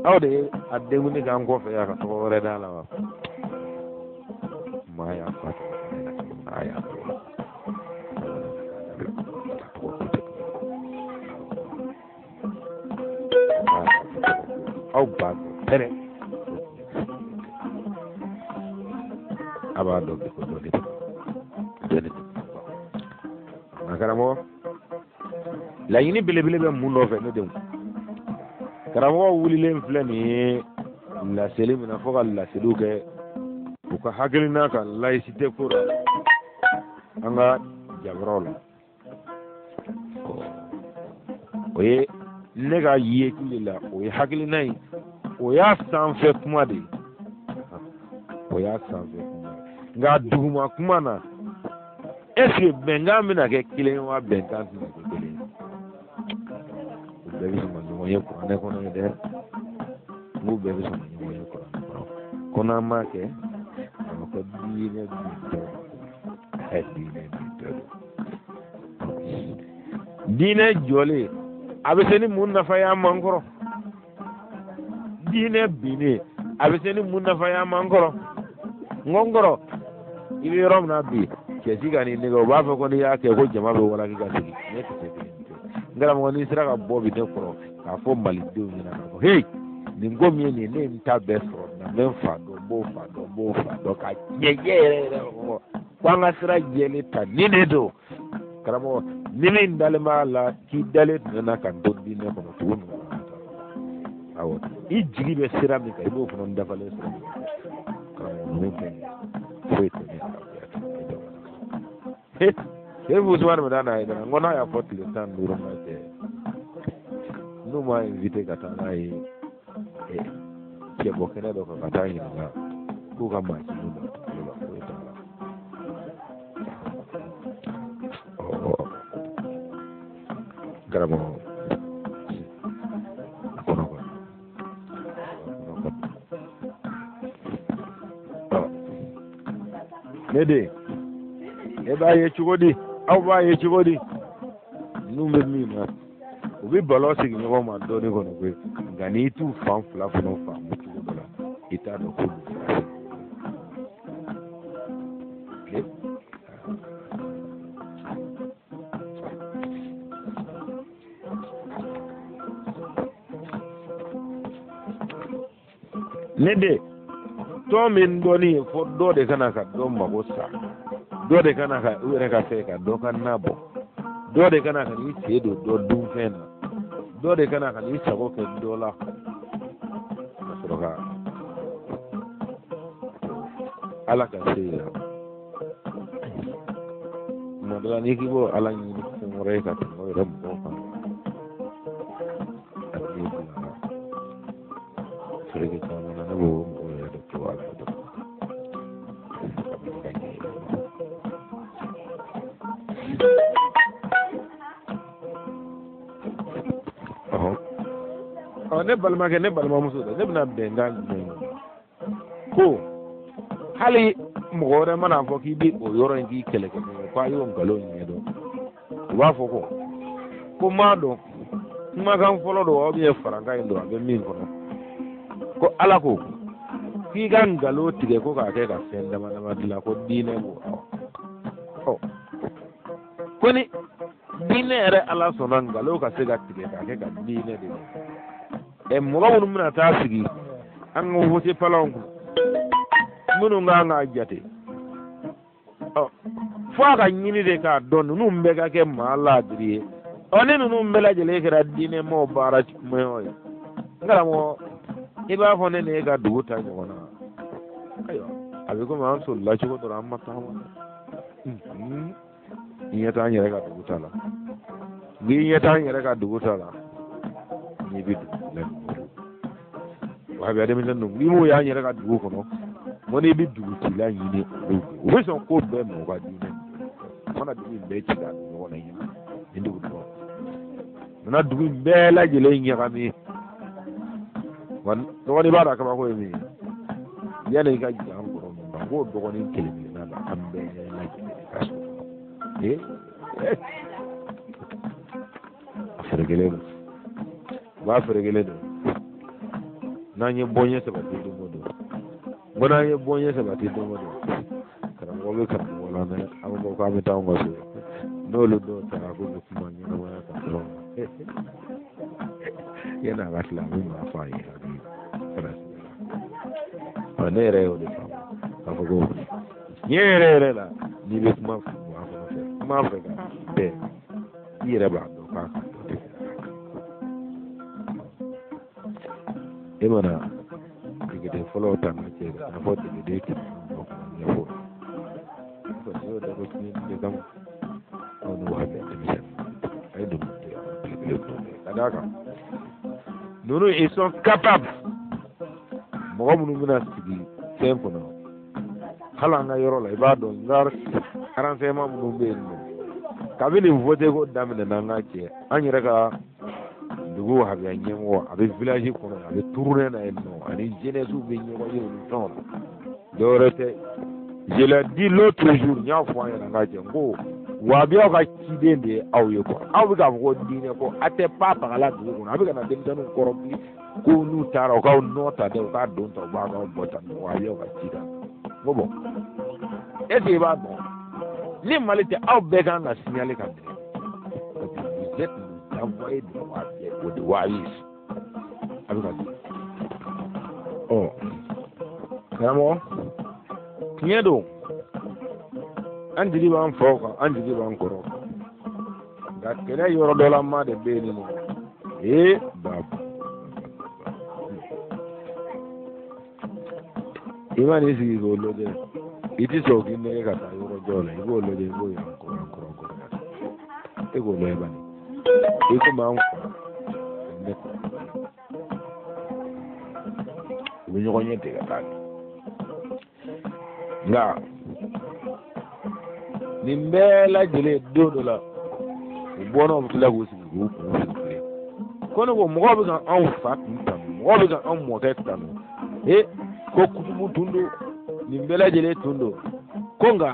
aw de ye a denkundi k'an kɔfɛ yan ka tɔgɔ wɛrɛ d'a la wa? Maa y'a fa tɔgɔ a y'a tɔgɔ aw b'a dɔn pɛrɛ, a b'a dɔn bi ko dɔnni tɛ dɔnni tɛ. Nka karamɔgɔ, laɲini belebele bɛ mun nɔfɛ? Ne denw, karamɔgɔ wulilen filɛ nin ye laseli min na, fo ka laseliw kɛ u ka hakilina kan laïcité ko la an ka jabaraw la. O ye ne ka yekili la, o ye hakilina ye, o y'a sanfɛ kuma de ye, o y'a sanfɛ kuma ye. Nka duguma kuma na, est ce que bɛnkan bɛna kɛ kelen ye wa bɛnkan tɛna kɛ kelen ye? U bɛɛ bɛ sɔn ka ɲɔgɔn ye kuranɛ kɔnɔ ye dɛ. N k'u bɛɛ bɛ sɔn ka ɲɔgɔn ye kuranɛ kɔnɔ. Ko n'an m'a kɛ, a bɛ kɛ diinɛ bintɔ don, diinɛ bintɔ don. Diinɛ jɔlen, a bɛ se ni mun nafa ye an ma n kɔrɔ? Diinɛ binnen, a bɛ se ni mun nafa ye an ma n kɔrɔ? N ko n kɔrɔ, i bɛ yɔrɔ min na bi, cɛ si ka n'i nɛgɛ, u b'a fɔ ko n'i y'a kɛ ko jama bɛ walaki ka sigi. Ne kisɛ kelen tɛ. N karamɔgɔ, n'i sera ka bɔ bi ne kɔrɔ k'a fɔ malidenw ɲɛna k'a fɔ heyi, nin ko min ye nin ye, ne ye n ta bɛɛ sɔrɔ na, n bɛ n fa dɔn, n b'o fa dɔn, n b'o fa dɔn ka jɛ jɛ yɛrɛ yɛrɛ kɔ, ko an ka sira jɛlen ta nin de don. Karamɔgɔ, ni min dalen b'a la k'i dalen tun na ka n to diinɛ kɔnɔ tugu ninnu na, awɔ, i jigi bɛ sira min kan, i b'o fana dafalen sɔrɔ. Karamɔgɔ, ninnu tɛ foyi tɛ ne arabuya tɛ. Serifu Usumani Madani Hayidara, n ko n'a y'a fɔ tile 15 ma cɛ, n'u m'a invité ka taa n'a ye cɛbɔ kɛnɛ dɔ kan ka taa ɲininka k'u ka maa ci don la, foyi t'a la. Karamɔgɔ, a kɔnɔ kɔni, ne den, e b'a ye cogo di? Aw b'a ye cogo di? Ninnu bɛ min na, u bɛ balo sigi ɲɔgɔn ma dɔɔnin kɔnɔ koyi, nka n'i t'u fan fila fana faamu cogo dɔ la, i t'a dɔn ko don. Ne de tɔn min dɔnni ye, fo dɔ de ka na ka dɔ mago sa. Dɔ de ka na ka u yɛrɛ ka fɛ ka dɔ ka na bɔ, dɔ de ka na ka n'i sen don dɔ dunfɛn na, dɔ de ka na ka n'i sago kɛ dɔ la ka sɔrɔ ka Ala ka se yira. Tuma dɔ la n'i k'i b'o Ala ɲini fɛn wɛrɛ ye ka tɛmɛ o yɛrɛ mɔgɔw kan, a b'i bila fereke caman na. Ne b'o mɔgɔw yɛrɛ de to Ala ye dɔrɔn. Ɔ, ne balimakɛ, ne balimamuso dɛ, ne bɛna bɛnkan jumɛn ye ko hali mɔgɔ wɛrɛ mana fɔ k'i bɛ o yɔrɔ in k'i kɛlɛkɛɲɔgɔn ko a y'o nkalon ɲɛdɔn, u b'a fɔ ko n b'a dɔn kumakan fɔlɔ don ou bien farankan in don, a bɛ min kɔnɔ ko Ala ko k'i ka nkalon tigɛ ko k'a kɛ ka fɛn dama dama dilan, ko diinɛ b'o. Ɔ, ko ni diinɛ yɛrɛ Ala sɔnna nkalon ka se ka tigɛ k'a kɛ ka diinɛ de ɛ, mɔgɔ minnu bɛna taa sigi an ka wote palanw kun, minnu kan k'a jate, ɔ, fo a ka ɲini de k'a dɔn ninnu bɛɛ ka kɛ maa laadiri ye. Ɔ, ni ninnu bɛɛ lajɛlen kɛra diinɛmaaw baara kumaɲɔgɔn ye, n karamɔgɔ, i b'a fɔ ne ni e ka dugu ta ɲɔgɔn na. Ayiwa, a bɛ komi an solila cogo dɔ la, an ma taama. I ɲɛ t'an yɛrɛ ka dugu ta la, n'i ɲɛ t'an yɛrɛ ka dugu ta la, n'i bɛ dugu la wahabiya denmisɛnnin ninnu, n'i m'o y'an yɛrɛ ka dugu kɔnɔ, ko n'i bɛ dugutila ɲini olu, u bɛ sɔn ko bɛɛ ma u ka diinɛ mana dugu in bɛɛ ci k'a don ɲɔgɔn na ɲina nin dugu dɔrɔn nana dugu in bɛɛ lajɛlen ɲagami. Wa dɔgɔnin b'a dɔn kabako ye min ye, yanni i ka jigin an kɔrɔ ninnu na, k'o dɔgɔnin kelen kelenna la an bɛɛ lajɛlen ka so ee a ferekelen don, u b'a ferekelen don. N'an ye bɔɲɛ sabati don o don, ko n'an ye bɔɲɛ sabati don o don, karamɔgɔ bɛ karamɔgɔ la mɛ an bɛ bɔ k'an bɛ taa anw ka so, n'olu dɔw taara k'u bɛ kuma ɲɛnamaya kan dɔrɔn, yanni a ka tila, a bɛ maa fɔ a ye a bɛ farasi la. Ne yɛrɛ y'o de faamu k'a fɔ ko tiɲɛ yɛrɛ yɛrɛ la, n'i bɛ kuma maa fɛ, kuma fɛ ka bɛn, i yɛrɛ b'a dɔn k'a ka dɔ tɛ. E mana degeden fɔlɔw ta n'a cɛ ka taa fɔ degeden 100 k'a ɲɛfɔ, kɔni y'o dabɔ tiɲɛni de kama. Aw ni wahabiya denmisɛnnin a ye ninnu to yan, belebele ninnu ka d'a kan, ninnu, ils sont capables. Mɔgɔ minnu bɛna sigi fɛn kɔnɔ, hali an ka yɔrɔ la, i b'a dɔn n ka renseignement minnu bɛ yen nɔ, kabini nin vote ko daminɛna, an ka cɛ, an yɛrɛ ka dugu wahabiya ɲɛmɔgɔ, a bɛ village kɔnɔ, a bɛ tournée na yen nɔ, ani jeunesse bɛ ɲɔgɔn ye olu fɛnw na. Dɔwɛrɛ tɛ, je l'ai dit l'autre jour, n y'a fɔ an ɲɛna, n ka cɛ, n ko wahabiyaw ka ciden de ye aw ye quoi. Aw bɛ k'a fɔ ko diinɛ ko a tɛ pa bagala dugu kɔnɔ, a bɛ ka na denmisɛnninw kɔrɔbi ko n'u taara u k'aw nɔ ta dɛ, u k'a don ta, u b'a k'aw bɔ ta, wahabiyaw ka ci kan. N ko bon, est ce que i b'a dɔn ni Mali tɛ, aw bɛɛ kan ka signaler ka minɛ, parce que vous êtes les envoyés de wahabiya o de wahabis. A bɛ ka di. Ɔ karamɔgɔ, tiɲɛ don, an jigi b'an faw kan, an jigi b'an kɔrɔw kan, nka kɛlɛ yɔrɔ dɔ la ma de bɛ yen nɔ. Ee babu, i ma n'i sigi k'o lajɛ, i ti sɔn k'i nɛgɛ ka taa yɔrɔ jɔ la, i b'o lajɛ, i b'o yan kɔrɔ kɔrɔ kɔrɔ, e k'o lajɛ bani, i komi an fa ne kɔrɔ, u bɛ ɲɔgɔn ɲɛ ten ka taa. Nka nin bɛɛ lajɛlen, don dɔ la u bɔnnaw bɛ tila k'u sigi k'u kun fili ko ne ko mɔgɔw bɛ ka anw fa tun tanu, mɔgɔw bɛ ka anw mɔkɛ tanu, ee ko kutubu tun don, nin bɛɛ lajɛlen tun don, ko nka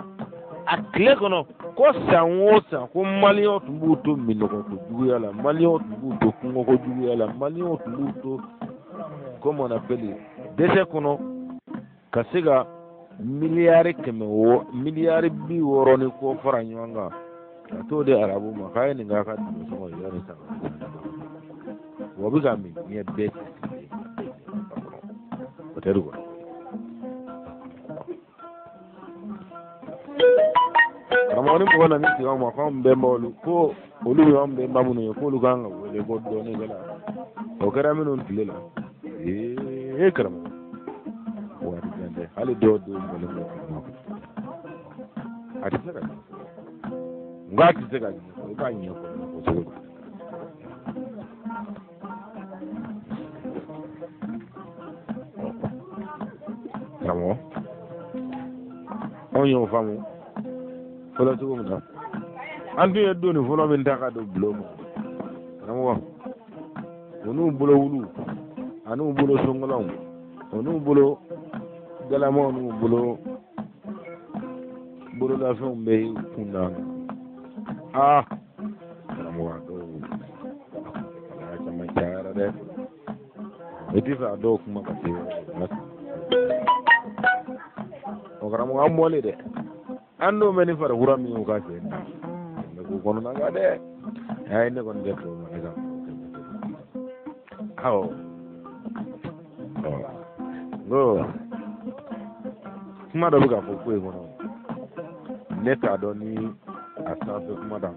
a tile kɔnɔ, ko san o san, ko maliyɛnw tun b'u to minnɔgɔ ko juguya la, maliyɛnw tun b'u to kɔngɔ ko juguya la, maliyɛnw tun b'u to, comme on appelle, dɛsɛ kɔnɔ, ka se ka miliyari kɛmɛ wɔ miliyari 60 ni kɔ fara ɲɔgɔn kan ka t'o di arabu ma k'a ye nin k'a ka dɛmɛ ye yanni san wa bɛ ka min diɲɛ bɛɛ sigilen o tɛ dugu. Karamɔgɔ, ni mɔgɔ nana sigi anw ma k'anw bɛnbaw, ko olu y'anw bɛnba minnu ye, k'olu kan ka wele ko dɔnnikɛla, o kɛra minnu tile la. Ee karamɔgɔ, waati jan tɛ, hali dɔw denw bɔlen bɛ karamɔgɔ, a tɛ se ka ɲɛfɔ. N k'a tɛ se ka ɲɛfɔ, i b'a ɲɛfɔ ɲɛfɔ cogo di? Karamɔgɔ, anw y'o faamu fɔlɔ cogo min na, an tun ye doni fɔlɔ min ta ka don bulon kɔnɔ, karamɔgɔ, u n'u bolo wulu an'u bolo sonkɔlɔnw, u n'u bolo galamaw, n'u bolo bololafɛnw bɛ kun na. Aa karamɔgɔ, a dɔw a caman cayara dɛ. I tɛ fɛ a dɔw kuma ka se yɔrɔ o. Karamɔgɔ, an bɔlen dɛ, an dɔw bɛ ni farikura min y'u ka sen na ne ko kɔnɔna kan dɛ. Ayi, ne kɔni tɛ to ma ne ka. Awɔ, n ko kuma dɔ bɛ ka fɔ ko in kɔnɔ, ne t'a dɔn ni a sanfɛ kuma da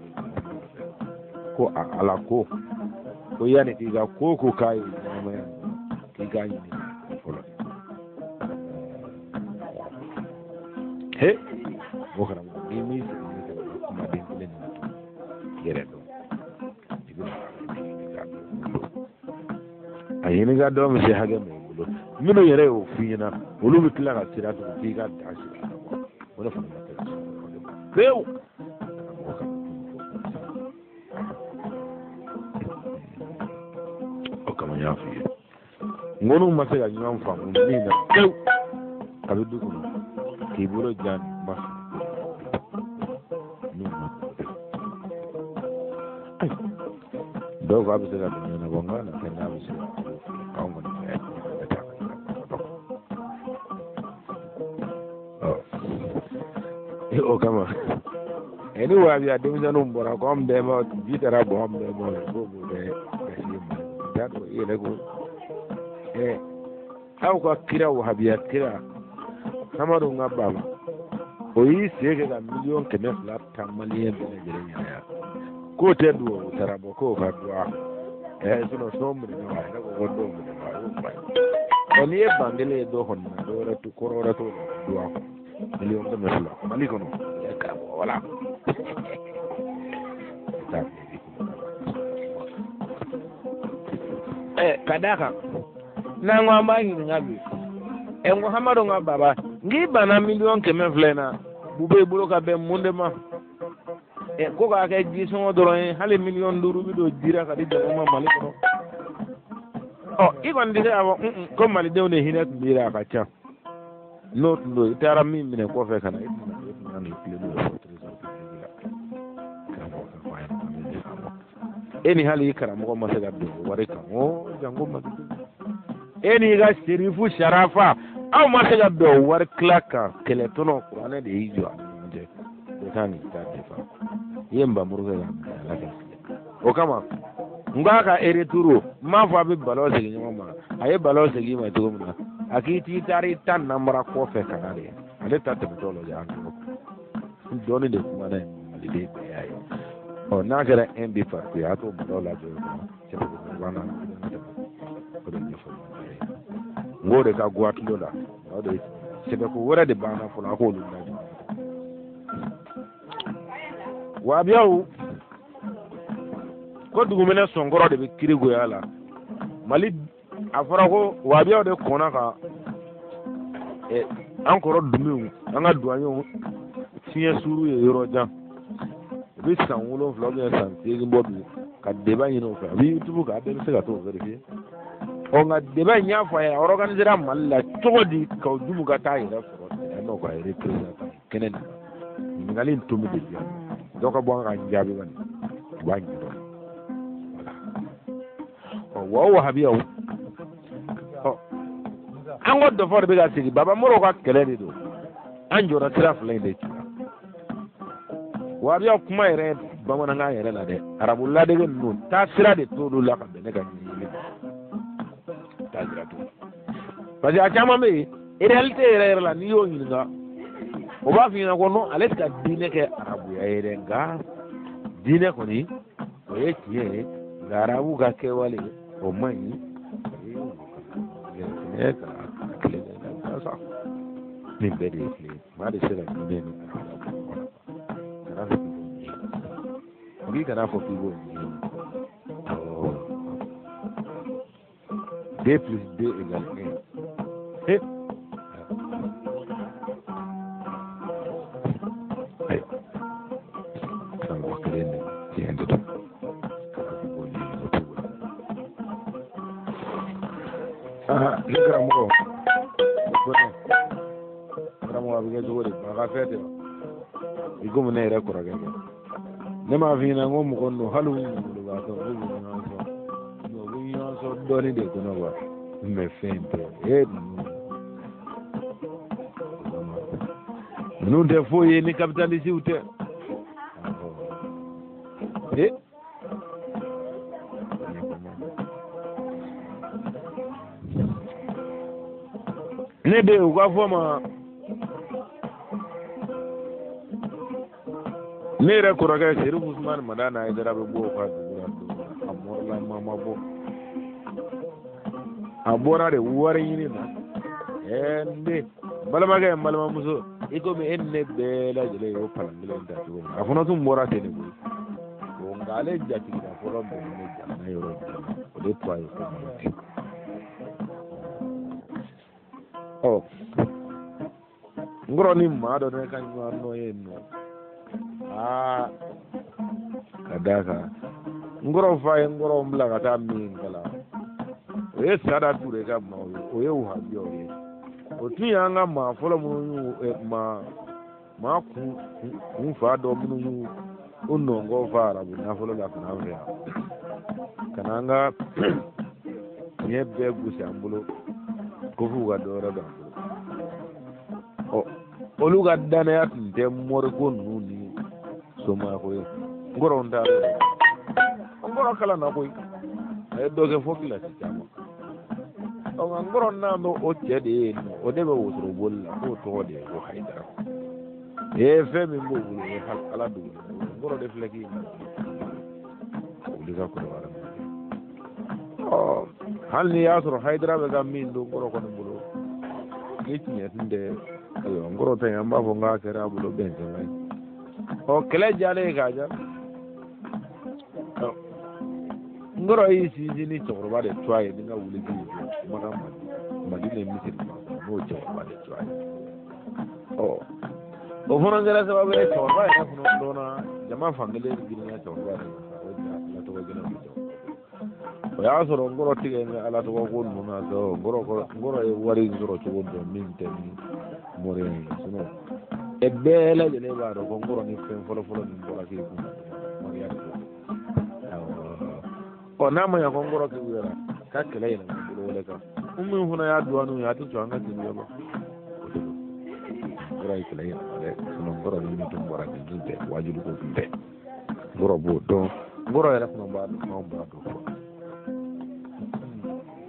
ko a ala ko ko yanni k'i ka ko ko k'a ye ɲɛnamaya, k'i k'a ɲini fɔlɔ. He, o karamɔgɔ, n'i m'i sigi ne ka kumaden kelen nin na i yɛrɛ dɔn, i bɛna a ɲini ka dɔn bɛ se hakɛ min bolo. Minnu yɛrɛ y'o f'i ɲɛna, olu bɛ tila ka sira tugun k'i ka dan sigi a la. O de fana ma tɛ ka sɔn o de ma pewu. Karamɔgɔ ka o kama n y'a f'i ye, n ko n'u ma se ka ɲɔgɔn faamu min na pewu, a bɛ du kɔnɔ k'i bolo jan ma n'u ma. Dɔw ko a bɛ se ka don ɲɛnabɔ, n k'a na kɛ n'a bɛ se ka anw kɔni fɛ yan bɛ taa ka o kama. Ni wahabiya denmisɛnninw bɔra ko an bɛɛ ma ji taara bɔ an bɛɛ ma, k'o b'o kɛ gasi ye Mali kɔnɔ. T'a dɔn i yɛrɛ ko aw ka kira, wahabiya kira Hamadu ka baba, o y'i sen kɛ ka 200 miliyɔn ta maliyɛn bɛɛ lajɛlen ɲɛna yan, k'o tɛ duwawu sara bɔ, k'o ka duwa sinon sɔn minɛ wa? A yɛrɛ ko ko dɔw minɛ wa, a y'o kuma ye. Ɔ, n'i ye ban kelen ye dɔ kɔni na, dɔ wɛrɛ to kɔrɔ wɛrɛ t'o la duwa kɔnɔ. 200 miliyɔn Mali kɔnɔ, karamɔgɔ, wala. Ka d'a kan n'an ko an b'a ɲininka bi, n ko Hamadu ka baba, n k'i banna 200 miliyɔn in na, Bube bolo ka bɛn mun de ma? Ko k'a kɛ jisɔngɔ dɔrɔn ye, hali 5 miliyɔn bɛ don jira ka di jama ma Mali kɔnɔ. Ɔ, i kɔni tɛ se k'a fɔ ko malidenw de hinɛ tun b'i la, a ka ca. N'o tun don, i taara min minɛ kɔfɛ ka na, i tun i tun na n'i tilen n'o ye fɔ trésor public la. Karamɔgɔ ka fɔ a ye, e ni hali i karamɔgɔ ma se ka don o wari kan o janko malidenw. E n'i ka serifu sarafa, aw ma se ka bɛn o wari tila kan. Kɛlɛtɔnɔ kuranɛ de y'i jɔ a ni ɲɔgɔn cɛ, bɛɛ kan k'i ta defa. I ye nbamuru kɛ ka minɛ ala ka filɛ. O kama n k'a ka retour, n m'a fɔ a bɛ ballon segin ɲɔgɔn ma. A ye ballon segin i ma cogo min na, a k'i t'i taara i ta namara kɔfɛ ka na de, ale ta tɛmɛtɔ lajɛ. An tɔgɔ dɔɔnin de kuma na ye, maliden bɛɛ y'a ye. Ɔ, n'a kɛra un but partout ye, a t'o ballon lajɔ o kɔnɔ cɛbakɔrɔba na, o de ɲɛfɔ ye. N k'o de ka go a tulo la, o de sɛbɛko wɛrɛ de b'an na fɔlɔ, a k'olu lajɔ. Wahabiyaw ko duguminɛ sɔnkɔrɔ de bɛ kiri goya la Mali. A fɔra ko wahabiyaw de kɔnna ka an kɔrɔ Dunbiw, an ka duwanyew fiɲɛ suuru ye yɔrɔ jan. U bɛ san 7 ou bien san 8 bɔ bi ka débat ɲini o fɛ. A bɛ YouTube kan, a bɛɛ bɛ se ka t'o vérifier. Ɔ, nka débat in, y'a fɔ a ye, a organisera Mali la cogo di ka Jumu ka taa yɛrɛ sɔrɔ n'o ka représentant kɛnɛ nin kan? Ɲininkali in tomi de bi yan, dɔ ka bɔ an ka jaabi kɔni, u b'a ɲɛdɔn. Wala, ɔ, wa o wahabiyaw, ɔ, an ko dɔfɔ de bɛ ka segin. Baba Moro ka kɛlɛ de don, an jɔra sira fila in de ci la. Wahabiyaw kuma yɛrɛ bamanankan yɛrɛ la dɛ, arabu ladege ninnu taa sira de t'olu la ka bɛn ne ka ɲɛɲini taa sira t'o la, parce que a caman bɛ yen, réalité yɛrɛ yɛrɛ la, n'i y'o ɲininka, O b'a f'i ɲɛna ko non, ale tɛ ka diinɛ kɛ arabuya ye dɛ, nka diinɛ kɔni o ye tiɲɛ ye, nka arabu ka kɛwale o man ɲi. Nin bɛɛ de ye tile ye. Maa de se ka diinɛ ni arabuya bɔ ɲɔgɔn na. Kana fɔ k'i b'o ɲɛɲini, k'i kana fɔ k'i b'o ɲɛɲini. Awɔ, 2 plus 2 égale 1. Eh, ayiwa, karamɔgɔ kelen de tiɲɛ de don. Kana fɔ k'o ɲɛɲini, o t'o bolo. Aa, ne karamɔgɔ ko ne karamɔgɔ, a bɛ kɛ cogo di? A ka fɛn tɛ wa? I komi ne yɛrɛ kɔrɔkɛ kɛ, ne m'a f'i ɲɛna ko mɔgɔ ninnu, hali u ɲɔgɔnbagatɔ, u bɛ ɲɔgɔn sɔrɔ, u bɛ ɲɔgɔn sɔrɔ dɔɔnin de kɔnɔ wa, mɛ fɛn tɛ. E ninnu tɛ foyi ye ni kapitalisiw tɛ. E ne den, u ka fɔ ma, ne yɛrɛ kɔrɔkɛ Serifu Usumani Madani Hayidara bɛ bɔ u ka dugu la don min na, a mɔrɔla ma bɔ, a bɔra de wari ɲini na. Ɛɛ, n den, n balimakɛ, n balimamuso, i komi e ni ne bɛɛ lajɛlen y'o palan kelen ta cogo min na, a fana tun bɔra ten de koyi. Nka ale jatigila fɔlɔ bɛnnen bɛ jamana yɔrɔ jumɛn ma, o de tɔgɔ ye ko Mɔti. Ɔ, n kɔrɔ ni maa dɔ ne ka ɲɔgɔn nɔ ye nɔ, aa, ka d'a kan n kɔrɔ fa ye n kɔrɔ bila ka taa min kalan, o ye Sada Ture ka maaw ye, o ye wahabiyaw ye. O tun y'an ka maa fɔlɔ minnu y'u maa maa kun fa dɔ minnu y'u u nɔnkɔ fa arabu nafolo la ka na an fɛ yan, ka na an ka tiɲɛ bɛɛ gosi an bolo ko f'u ka dɔ wɛrɛ don an bolo. Ɔ, olu ka danaya tun tɛ mɔriko ninnu ni somako ye. N kɔrɔ, n t'a dɔn, n kɔrɔ kalan na koyi, a ye dɔ kɛ fo kilasi caman. Ɔ, nka n kɔrɔ n'an bɛ o cɛ de ye yen nɔ, o de bɛ wotoro boli la, k'o tɔgɔ de ye ko Hayidara. Ee, fɛn min b'o bolo, o ye Ala dogolen ye. N kɔrɔ de filɛ k'i wuli ka kɔrɔbaya. Ɔ, hali n'i y'a sɔrɔ Hayidara bɛ ka min don n kɔrɔ kɔni bolo ni tiɲɛ tun tɛ, ayiwa, n kɔrɔ ta in, an b'a fɔ n k'a kɛra a bolo bɛnsɛma ye. Ɔ, kɛlɛ diyalen k'a ja, n kɔrɔ y'i sinsin ni cɛkɔrɔba de tɔgɔ ye, ni ka wuli k'i jɔ kumakan Madinɛ misiri ma, n'o cɛkɔrɔba de tɔgɔ ye. Ɔ, o fana kɛra sababu ye, cɛkɔrɔba yɛrɛ fana dɔnna jama fankelen girinna cɛkɔrɔba yɛrɛ nɔfɛ ko ja Ala tɔgɔ gɛlɛn bɛ jɔ. O y'a sɔrɔ n kɔrɔ tigɛ n ka Ala tɔgɔ ko ninnu na dɔn. N kɔrɔ ye wari in sɔrɔ cogo dɔn min tɛ ni moriya ye, sinɔn e bɛɛ lajɛlen b'a dɔn ko n kɔrɔ ni fɛn fɔlɔ-fɔlɔ min bɔra k'i kun moriya de don. Ɔ, n'a ma ɲa ko n kɔrɔ kebuyara ka kɛlɛ yɛlɛma bolo wɛrɛ kan, n min fana y'a duwaniw ye, a tɛ sɔn an ka kebuya ma. O de don n kɔrɔ ye kɛlɛ yɛlɛma dɛ, sinɔn n kɔrɔ ni min tun bɔra nin tun tɛ wajibi ko tun tɛ. N kɔrɔ b'o dɔn, n kɔrɔ yɛrɛ fana b'a dɔn, anw b'a dɔn fɔ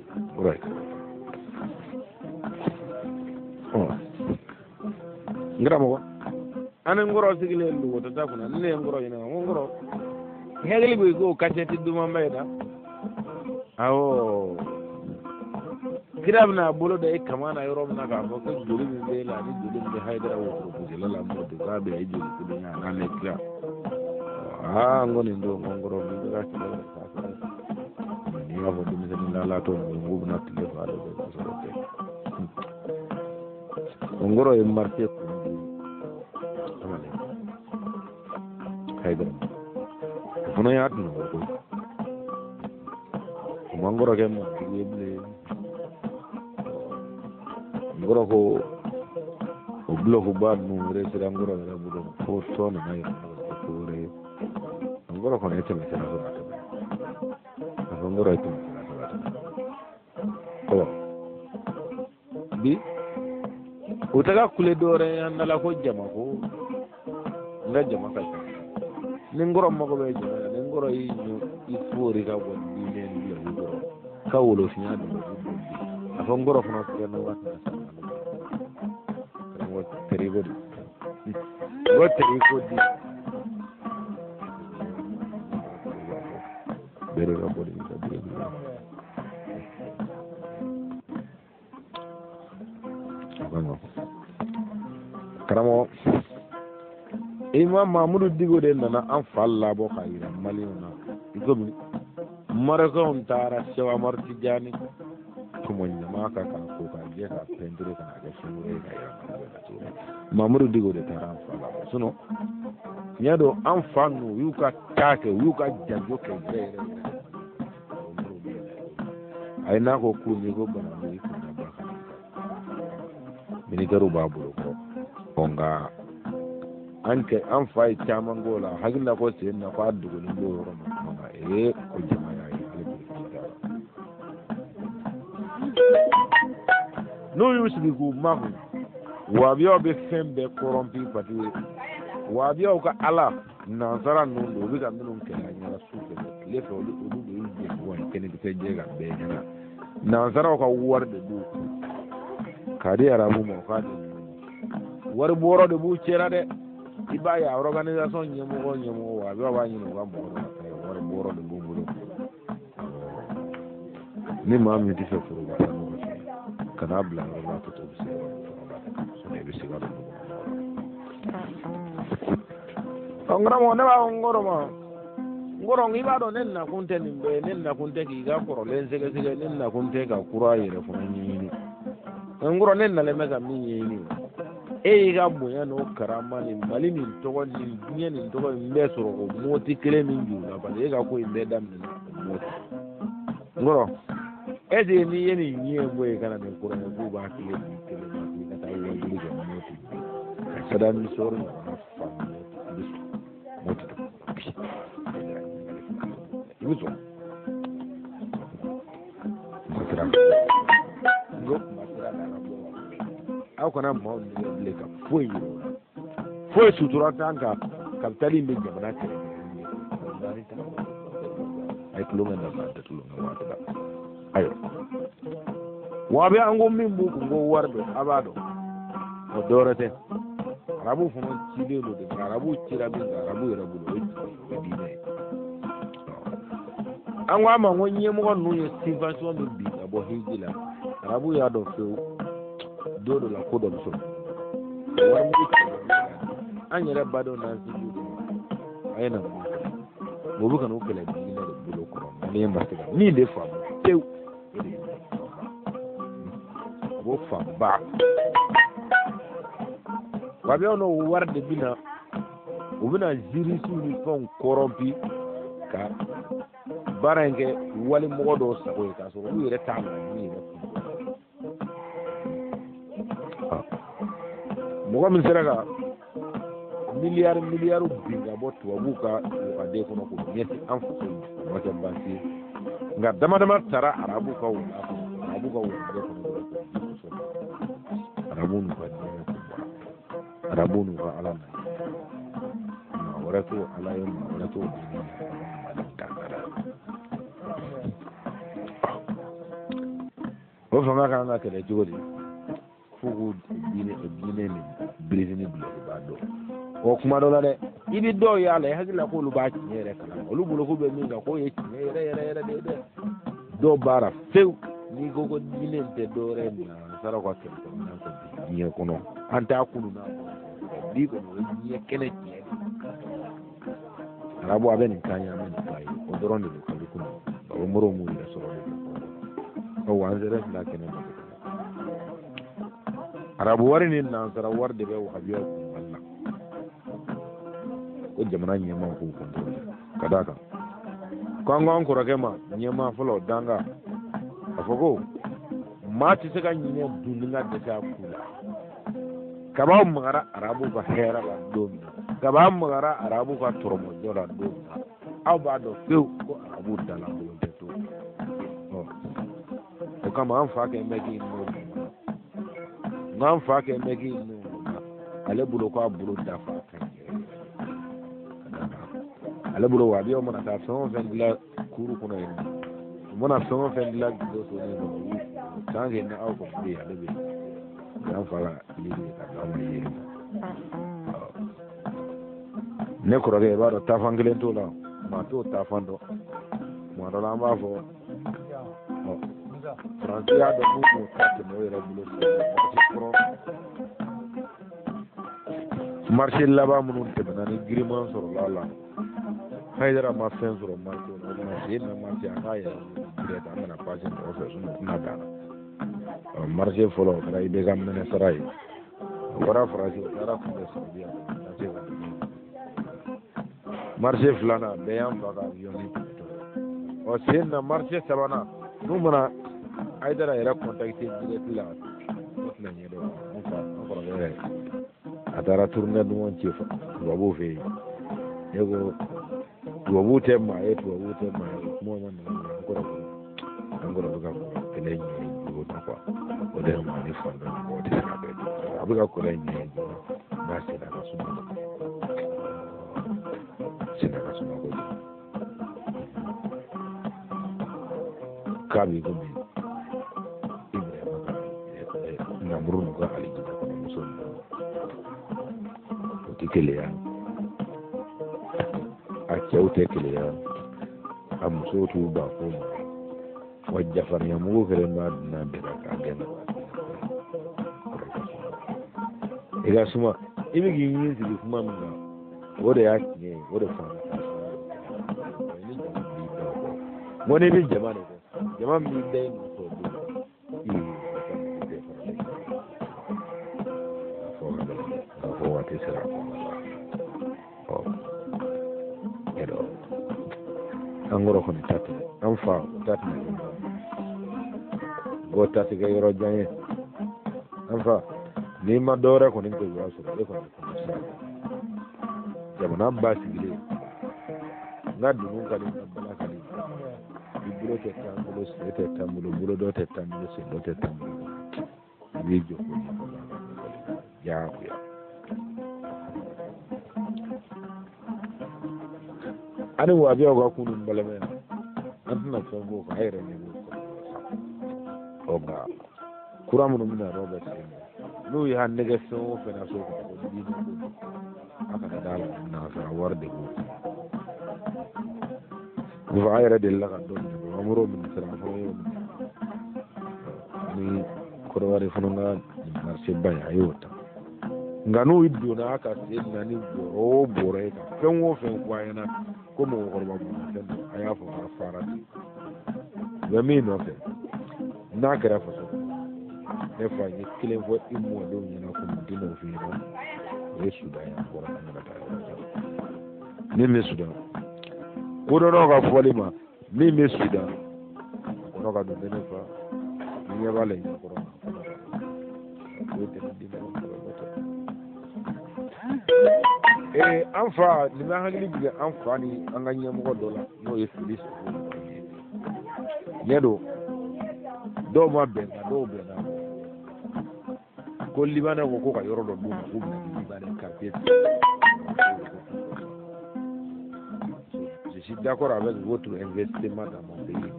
n kɔrɔ ye. Ɔ, n karamɔgɔ, an ni n kɔrɔ sigilen logotata kunna, ni ne ye n kɔrɔ ɲininka, n ko n kɔrɔ, i hakili bɛ k'o kasɛti dumanba in na? Awɔ, kira bɛna a bolo da i kaman na yɔrɔ min na k'a fɔ ko joli min bɛ e la ani joli min bɛ Hayidara wotoro gosila la Mɔti, k'a bɛ i joli kelen ye a n'ale kira. Aa, n ko nin don, ko n kɔrɔ, n'i bɛ ka kɛlɛ kɛ k'a kɛlɛ, n'i y'a fɔ denmisɛnnin lalatɔ ninnu k'u bɛna tile fa de kɛ k'a sɔrɔ tɛ. N kɔrɔ ye marché kun di kamalen Hayidara, o fana y'a tun ko o ma n kɔrɔ kɛ maatigi ye bilen. N kɔrɔ ko o bulɔkuba ninnu wɛrɛ sera n kɔrɔ yɛrɛ bolo fo tɔn nana yɛlɛma ka kɛ ko wɛrɛ ye. N kɔrɔ kɔni ye tɛmɛ sira sɔrɔ a tɛmɛ, a fɔ n kɔrɔ ye tɛmɛ sira sɔrɔ a tɛmɛ. Ɔ, bi u tɛ ka kule dɔwɛrɛ ye an da la ko jama, ko n ka jama ka ca. Ni n kɔrɔ mago bɛ jama la, ni n kɔrɔ y'i ɲɔ i foori ka bɔ diinɛ ni dulɔki kɔrɔ ka wolofinya dulɔki don bi, a fɔ n kɔrɔ fana tigɛ na waati na sa karamɔgɔ teriko de. Ko teri ko di bere ka bɔ de ka bere. Karamɔgɔ Imam Mamudu Diko de nana an fa labɔ k'a yira maliyɛnw na i komi Marɔkɛnw taara Sɛki Amadu Tijani tɔmɔ ɲama kan k'a ko k'a jɛ k'a pɛntiri ka n'a kɛ fɛn wɛrɛ ye k'a yira maliyɛnw na cogo min. Mamudu Diko de taara an fa labɔ, sinon tiɲɛ don, an fa ninnu u y'u ka taa kɛ, u y'u ka janjo kɛ yɛrɛ yɛrɛ yɛrɛ. Ayi, n'a ko k'u n'i ko banaku i kun na ba kan, militɛriw b'a bolo kɔrɔ. Ɔ nka an kɛ an fa ye caman k'o la, hakili la ko sen na ko a dogolen b'o yɔrɔ ma tuma na, ee, ko jama y'a ye, hali bi t'a la. N'u y'u sigi k'u makun, wahabiyaw bɛ fɛn bɛɛ kɔrɔnpi, parce que wahabiyaw ka ala nansara ninnu don, u bɛ ka minnu kɛlɛ a ɲɛna su fɛ tile fɛ, olu de y'u jɛ wa kɛnɛkisɛ jɛ ka bɛɛ ɲɛna. Nansaraw ka wari de b'u kun k'a di arabu ma, u k'a di wari bɔrɔ de b'u cɛla dɛ. I b'a ye a organisation ɲɛmɔgɔ wahabiyaw b'a ɲini u ka mɔgɔ dɔ ka taa yen, wari bɔrɔ de b'u bolo. Ni maa min tɛ fɛ foroba sanu ka sɔrɔ, kan'a bila yɔrɔ la, to bɛ se yɔrɔ min foroba tɛ, i bɛ se ka don dugu kɔnɔ. Ɔ n karamɔgɔ, ne b'a fɔ n kɔrɔ ma, n kɔrɔ, i b'a dɔn ne nakun tɛ nin bɛɛ ye, ne nakun tɛ k'i ka kɔrɔlen sɛgɛsɛgɛ, ne nakun tɛ ka kura yɛrɛ fana ɲɛɲini. N kɔrɔ, ne nalen bɛ ka min ɲɛɲini, e y'i ka bonya n'o karama ni Mali nin tɔgɔ ni diɲɛ nin tɔgɔ in bɛɛ sɔrɔ o mɔti kelen min juru la, parce que e ka ko in bɛɛ daminɛna o mɔti. N kɔrɔ, est ce que n'i ye nin ɲɛ in bɔ yen ka na nin kura ye, k'u b'a kile di kelen ma k'i ka taa wajuli kɛ mɔti ka sada misɔrɔ ɲɔgɔnna fa mɔti, i bɛ sɔn mɔti bi, i bɛ sɔn masira n ko masira nana bɔ. Aw kana maaw nɛgɛ bilen ka foyi yira u la, foyi sutura t'an kan. Kapitali in bɛ jamana kɛrɛfɛ naani ta, a ye tulonkɛ dabila, an tɛ tulonkɛ waati la. Ayiwa, wa a bɛ an ko min b'u kun ko wari don, a b'a dɔn o dɔwɛrɛ tɛ, arabuw fana cilen don de, arabuw cira min kan arabu yɛrɛ bolo, o ye tiɲɛ ye, o ye diinɛ ye. An ko a ma ko ɲɛmɔgɔ ninnu ye subvention min bin ka bɔ hiji la, arabu y'a dɔn fewu don dɔ la ko dɔ bɛ sɔrɔ wari mugu an yɛrɛ badenw n'an sinjiw de ma. A ye na mun kɛlɛ, o bɛ ka n'u kɛlɛ diinɛ de bolo kɔrɔ. Maliyɛn ma se ka min de faamu pewu, o de ye a b'o fanba wahabiyaw n'o wari de bɛ na, u bɛna jurisiw ni fɛnw kɔrɔnpi ka baara in kɛ wali mɔgɔ dɔw sago ye, k'a sɔrɔ olu yɛrɛ t'a laɲini yɛrɛ kun. Mɔgɔ min sera ka miliyari miliyari bin ka bɔ tubabuw ka wagaden kɔnɔ k'o ɲɛsin an faso ma, o ma kɛ baasi ye, nka dama dama taara arabu ka wula kɔnɔ, arabu ka wagaden kɔnɔ dɔrɔn k'o di faso ma. Arabu n'u ka diinɛ kun bɔra, arabu n'u ka ala na, maa wɛrɛ t'o ala ye, maa wɛrɛ t'o diinɛ ye, Mali dankara o fanga kan ka kɛlɛ cogo di f'u k'u diinɛ ni birisini dulɔkiba dɔn. O kuma dɔ la dɛ, i bɛ dɔw y'a la, i hakili la k'olu b'a tiɲɛ yɛrɛ kalama, olu bolo k'u bɛ min kan k'o ye tiɲɛ yɛrɛ yɛrɛ yɛrɛ de ye dɛ. Dɔw b'a la fewu, n'i ko ko diinɛ in tɛ dɔwɛrɛ ye nansaraw ka kɛlɛkɛminɛn kɔ bi diɲɛ kɔnɔ, an t'a kunu n'a kɔnɔ bi kɔni, o ye diɲɛ kɛnɛ tiɲɛ de ye. Arabu a bɛ nin kan ye, an bɛ nin kan ye, o dɔrɔn de don. Kabi kunu baba moriw m'u yɛrɛ sɔrɔ de don. Wa an sera fila kɛnɛ ma, arabu wari ni nansara wari de bɛ wahabiyaw kun Mali la, ko jamana ɲɛmaaw k'u kɔntɔrɔle ka d'a kan ko an ko an kɔrɔkɛ ma ɲɛmaa fɔlɔ danga a fɔ ko maa tɛ se ka ɲinɛ dun ni ka dɛsɛ a ku la. Kab'aw magara arabu ka hɛrɛ la don min na, kab'aw magara arabu ka tɔrɔmɔjɔ la don min na, aw b'a dɔn fewu ko arabu dalankolon tɛ to. Ɔ o kama an fa kɛ bɛ k'i n'o n'an fa kɛ bɛ k'i n'o ale bolo k'a bolo dafa ka ɲi yɛrɛ ale bolo. Wahabiyaw mana taa fɛn o fɛn dilan kuru kɔnɔ yen nɔ, u mana fɛn o fɛn dilan gindo sonin kɔnɔ, u tant que ni aw kɔni bɛ yen, ale bɛ yen. An fa ka lili ka bila anw ma yeli ma. Ne kɔrɔkɛ, i b'a dɔn taafan kelen t'o la, maa t'o taafan dɔn. Tuma dɔ la an b'a fɔ Faransi y'a dɔn k'u b'o ta tɛmɛ o yɛrɛ bolo marché kɔrɔ, marché laban minnu tɛmɛna ni giriman sɔrɔla a la, Hayidara ma fɛn sɔrɔ marché la. O tuma sen na marché an k'a yɛrɛ direct, an kana passer mɔgɔ fɛ, sinon u tɛna bɛn a la. Marché fɔlɔ, o kɛra IBK minɛ sara ye. O bɔra Faransi, o taara kunbɛ Saudiya ka se ka marché filanan bɛɛ y'an fa ka avion ni tɛmɛtɔ. Ɔ, sen na marché sabanan, n'u mana Hayidara yɛrɛ contacter direct la, o tɛna ɲɛdɔn. An fa, an kɔrɔkɛ yɛrɛ, a taara tournée duman ci tubabuw fɛ yen. Ne ko tubabuw tɛ maa ye, tubabuw tɛ maa ye, kuma ma nana. An kɔrɔkɛ, an kɔrɔkɛ ka kɛlɛ ɲɛ joona quoi. O de kama ni fan dɔ mɔgɔw tɛ se ka bɛn, a bɛ ka kɛlɛ ɲɛ joona n'a senna ka suma, senna ka suma kojugu. K'a b'i komi Ibrahima ka namuru n'u ka alijinɛ kɔnɔ muso ninnu, o tɛ keleya, a cɛw tɛ keleya, a musow t'u ban ko ma wa. Jafarinya mugu kelen b'a dunan bɛɛ la k'a gɛn. I ka suma, i bɛ k'i ɲin sigi kuma min kan, o de y'a tiɲɛ ye, o de fana ni jama b'i da o kɔ. N ko n'i bɛ jama de kɔ, jama min b'i da i nɔfɛ, o don i bɛɛ fara a fɔ ka gɛlɛn k'a fɔ waati sera a kɔnɔ la. Ɔ, yɛrɛ an kɔrɔ kɔni ta tɛ, an fa o ta tɛna kɛ o ta tɛ kɛ yɔrɔ jan ye. An fa, n'i ma dɔ wɛrɛ kɔni kɛ, o y'a sɔrɔ e kɔni kɔnɔ sira jamana basigilen. N ka dunun ka di, n ka bala ka di, i bolo tɛ taa n bolo, sen tɛ taa n bolo, bolo dɔ tɛ taa n bolo, sen dɔ tɛ taa n bolo. I b'i jɔ k'o ɲɛfɔ diyagoya. Ani wabiyaw ka kunun balimaya, an tɛna fɛn fɔ o kan, a yɛrɛ ɲɛ b'o kɔlɔlɔ sa. Ɔ, nka kura minnu bɛna yɔrɔ bɛɛ sen n'u y'a nɛgɛ fɛn o fɛn na so kɔnɔ ko diinɛ ko don, a kana d'a la, nansara wari de b'o kɔnɔ. N fa, a yɛrɛ delila ka dɔ minɛ, an bɔr'o minɛ sira, an fana y'o minɛ ni Kɔdiwari fana ka marché ba ye, a y'o ta. Nka n'u donna a ka sen na ni bɔrɔ o bɔrɔ ye ka fɛn o fɛn fɔ a ɲɛna ko mɔgɔkɔrɔba bolofɛn don, a y'a fɔ k'a fara ten. U bɛ min nɔfɛ n'a kɛra faso, ne fa ye kelen fɔ i mɔdenw ɲɛna ko mun tɛn'o f'i ɲɛna, o ye Sudan ye. An bɔra an ka taa yɔrɔ jan. Min bɛ Sudan, kodɔnnaw ka fɔli ma, min bɛ Sudan kɔnɔ ka don ne fa ni ɲɛ b'a la i ɲɛkɔrɔ, o tɛ ne den kɔlɔlɔ tɛ. Ee, an fa, nin bɛ an hakili jigin an fa ni an ka ɲɛmɔgɔ dɔ la, n'o ye Félix ye. Ɲɛ don dɔw ma bɛn, nka dɔw bɛnna ko Libanais ko ko ka yɔrɔ dɔ d'u ma k'u bɛna di Libanais quartier. Je suis d'accord avec votre investissement dans mon pays.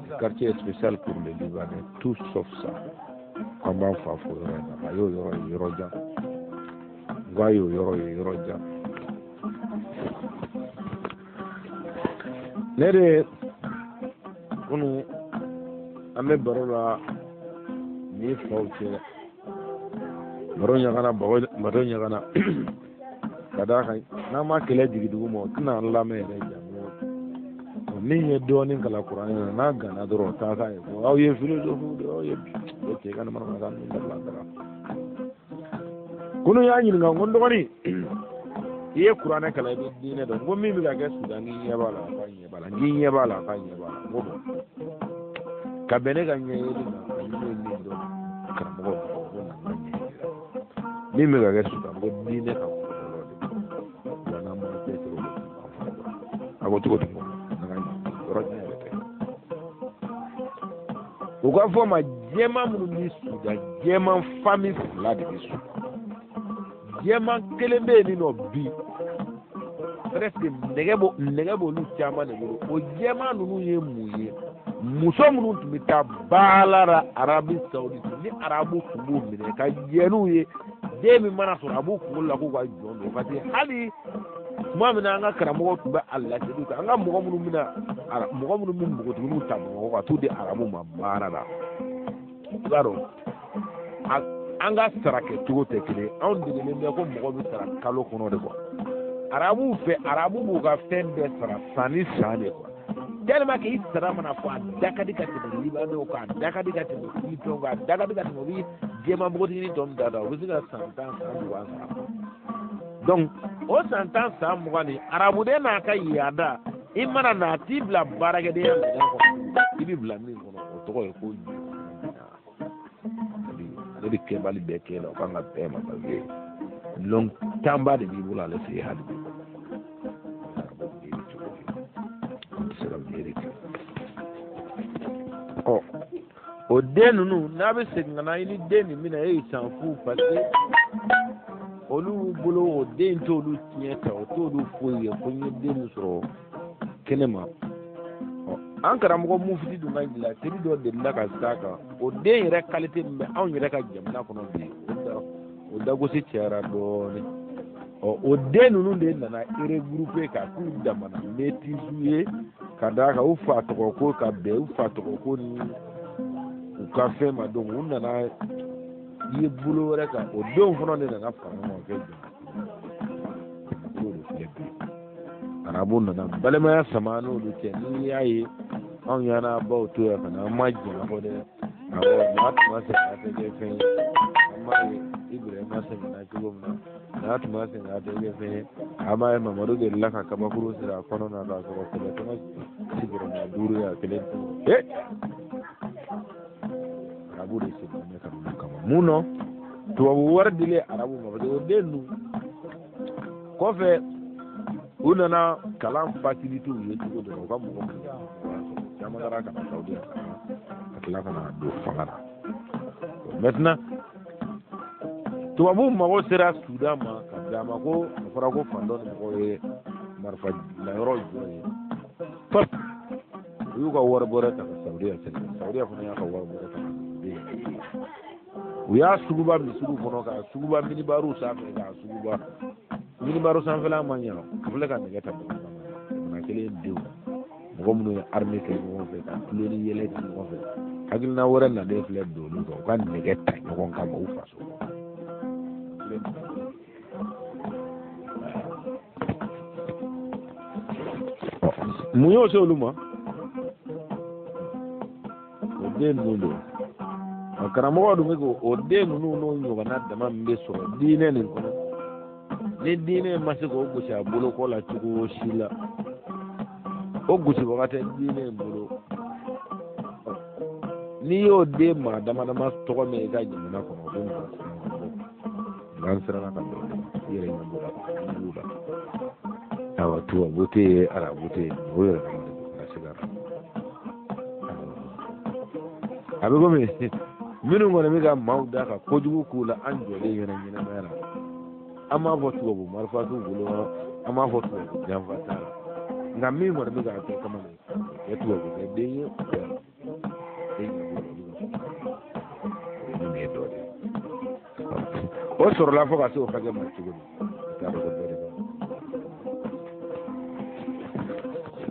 Le quartier est spécial pour les Libanais, tout sauf ça. K'an b'an fa fo yɔrɔ in na, a y'o yɔrɔ ye yɔrɔ jan. N ko a y'o yɔrɔ ye yɔrɔ jan. Ne de kunu an bɛ baro la ni faw cɛ, baro ɲagana, baro ɲagana ka d'a kan n'an ma kɛlɛ jigin dugu ma, o tɛna an lamɛn yɛrɛ. Jango min ye dɔɔnin kalan kuranɛ na, n'a gana dɔrɔn, o t'a k'a ye ko aw ye philosophe de, aw ye o cɛ ka nin manamanakan ninnu dabila dara. Kunu y'a ɲininka ko n dɔgɔnin, i ye kuranɛ kalan, i bɛ diinɛ dɔn, n ko min bɛ ka kɛ Sudan, k'i ɲɛ b'a la? A k'a ɲɛ b'a la. N k'i ɲɛ b'a la? A k'a ɲɛ b'a la. N ko bon, ka bɛn ne ka ɲɛ yeli ma ani ne ye min dɔn karamɔgɔ ko na n ka ɲɛ yeli la, min bɛ ka kɛ Sudan, ko diinɛ ka kɔlɔlɔ de wa, n'an m'an cɛsiri, o de b'an fana. A ko cogo di? Yɔrɔ jan yɛrɛ tɛ. U ka fɔ ma, jɛman minnu bɛ Sudan, jɛman famille fila de bɛ Sudan. Jɛman kelen bɛ yen nɔ bi, presque nɛgɛ b'o nɛgɛ b'olu caman de bolo. O jɛman ninnu ye mun ye? Muso minnu tun bɛ taa baara la Arabie Saoudite, ni arabu tun b'u minɛ ka jɛ n'u ye, den min mana sɔrɔ, a b'u kunkolo la k'u ka jɔn don, parce que hali Tuma min na an ka karamɔgɔw tun bɛ a laseliw kɛ, an ka mɔgɔ minnu bɛna mɔgɔ minnu bɛ npogotigininw ta Bamakɔ ka t'u di arabu ma baara la, i b'a dɔn an ka sara kɛcogo tɛ kelen. Anw degelen bɛ ko mɔgɔ bɛ sara kalo kɔnɔ de quoi. Arabuw fɛ, arabu b'u ka fɛn bɛɛ sara san ni san de quoi. Tellement que i sara mana fɔ, a da ka di ka tɛmɛ libanɛw kan, a da ka di ka tɛmɛ filipɛnw kan, a da ka di ka tɛmɛ u bɛ jɛman npogotiginin tɔ min ta ta, u bɛ se ka san 10 san 20 sara. Donc o san 10 san 20 nin, arabuden n'a ka yaada, i mana na, a t'i bila baarakɛdenya minɛn kɔnɔ. I bɛ bila min kɔnɔ, o tɔgɔ ye ko ale bɛ kɛbali bɛɛ kɛ la, o kan ka bɛn ma, parce que miliyɔn tanba de b'i bolo ale fɛ yen hali bi. Arabu bɛ cogo di? An tɛ se ka miiri kɛ. Ɔ, o den ninnu n'a bɛ segin ka na i ni den nin bɛna, e y'i san fu, parce que olu bolo o den t'olu tiɲɛ ta, o t'olu foyi ye ko n ye den min sɔrɔ kɛnɛ ma. Ɔ, an karamɔgɔ mufiti dun ka laseli dɔ delila ka s'a kan. O den yɛrɛ qualité min bɛ anw yɛrɛ ka jamana kɔnɔ bi, o dagosi cayara dɔɔnin. Ɔ, o den ninnu de nana regrouper ka k'u damana métis ye, ka d'a kan u fa tɔgɔ ko ka bɛn u fa tɔgɔ ko ni u ka fɛn ma. Donc u nana ye bolo wɛrɛ kan, o denw fana de nana fara ɲɔgɔn kan kɛ jamakulu de filɛ bi. Arabu nana balimaya sama n'olu cɛ. N'i y'a ye anw y'an baw to yan ka na, an ma jɛn a kɔ dɛ. Awɔ, n'a tun ma sɛgɛn, a tɛ kɛ fɛn ye. An b'a ye Ibrahima sɛgɛnna cogo min na, n'a tun ma sɛgɛn, a tɛ kɛ fɛn ye. An b'a ye Mamadu delila ka kabakuru siri a kɔnɔ na k'a sɔrɔ kɛlɛkɛmɛ sigiyɔrɔma 5 ye a kelen. Ee, arabu de seginna bɛ ka ninnu kama mun nɔ tubabu wari dilen arabu ma, parce que o den ninnu kɔfɛ, u nana kalan facilité u ye cogo dɔ la, u ka mɔgɔ minnu caman taara ka na Saudiya ka tila ka na don fanga na. Maintenant tubabuw mago sera Sudan ma ka d'a ma ko a fɔra ko fan dɔ ni mɔgɔw ye marifa dilanyɔrɔ jɔ ye. Pap, u y'u ka wari bɔrɛ ta ka Saudiya sɛgɛrɛ. Saudiya fana y'a ka wari bɔrɛ ta ka u y'a suguba misiriw kɔnɔ, k'a suguba minibariw sanfɛ, k'a suguba minibaro sanfɛla ma ɲa. A filɛ ka nɛgɛ ta jamana kelen denw, mɔgɔ minnu ye armée kɛ ɲɔgɔn fɛ, ka tulo ni yɛlɛ kɛ ɲɔgɔn fɛ, hakilina wɛrɛ nalen filɛ don olu kan, u ka nɛgɛ ta ɲɔgɔn kama u faso. Mun y'o se olu ma? O den ninnu don. A karamɔgɔ dun bɛ k'o den ninnu n'o ɲɔgɔnna dama min bɛ sɔrɔ diinɛ nin kɔnɔ, ni diinɛ ma se k'o gosi a bolo kɔ la cogo si la, o gosibaga tɛ diinɛ in bolo. N'i y'o den maa dama dama tɔgɔ mɛn i ka jamana kɔnɔ, o bɛ mɔgɔ siran ka bɔ. Nka an siranna ka bɔ, i yɛrɛ ɲɛ b'o la, ɲɛ b'o la. Awa, tubabu tɛ yen, arabu tɛ yen, o yɛrɛ dama de bɛ ka se ka a bɛ komi minnu kɔni bɛ ka maaw da ka kojugu k'u la an jɔlen ɲɛna ɲɛnamaya la. An b'a fɔ tubabu marifa t'u bolo, an b'a fɔ tubabu janfa t'a la, nka min kɔni bɛ k'a kɛ kama kɛ tubabu kɛ den ye, o bɛ e ɲɛ b'o la, olu ka nin ye dɔ de ye. O sɔrɔla fo ka se o hakɛ ma cogo di? I t'a dɔn ko dɔ de b'a.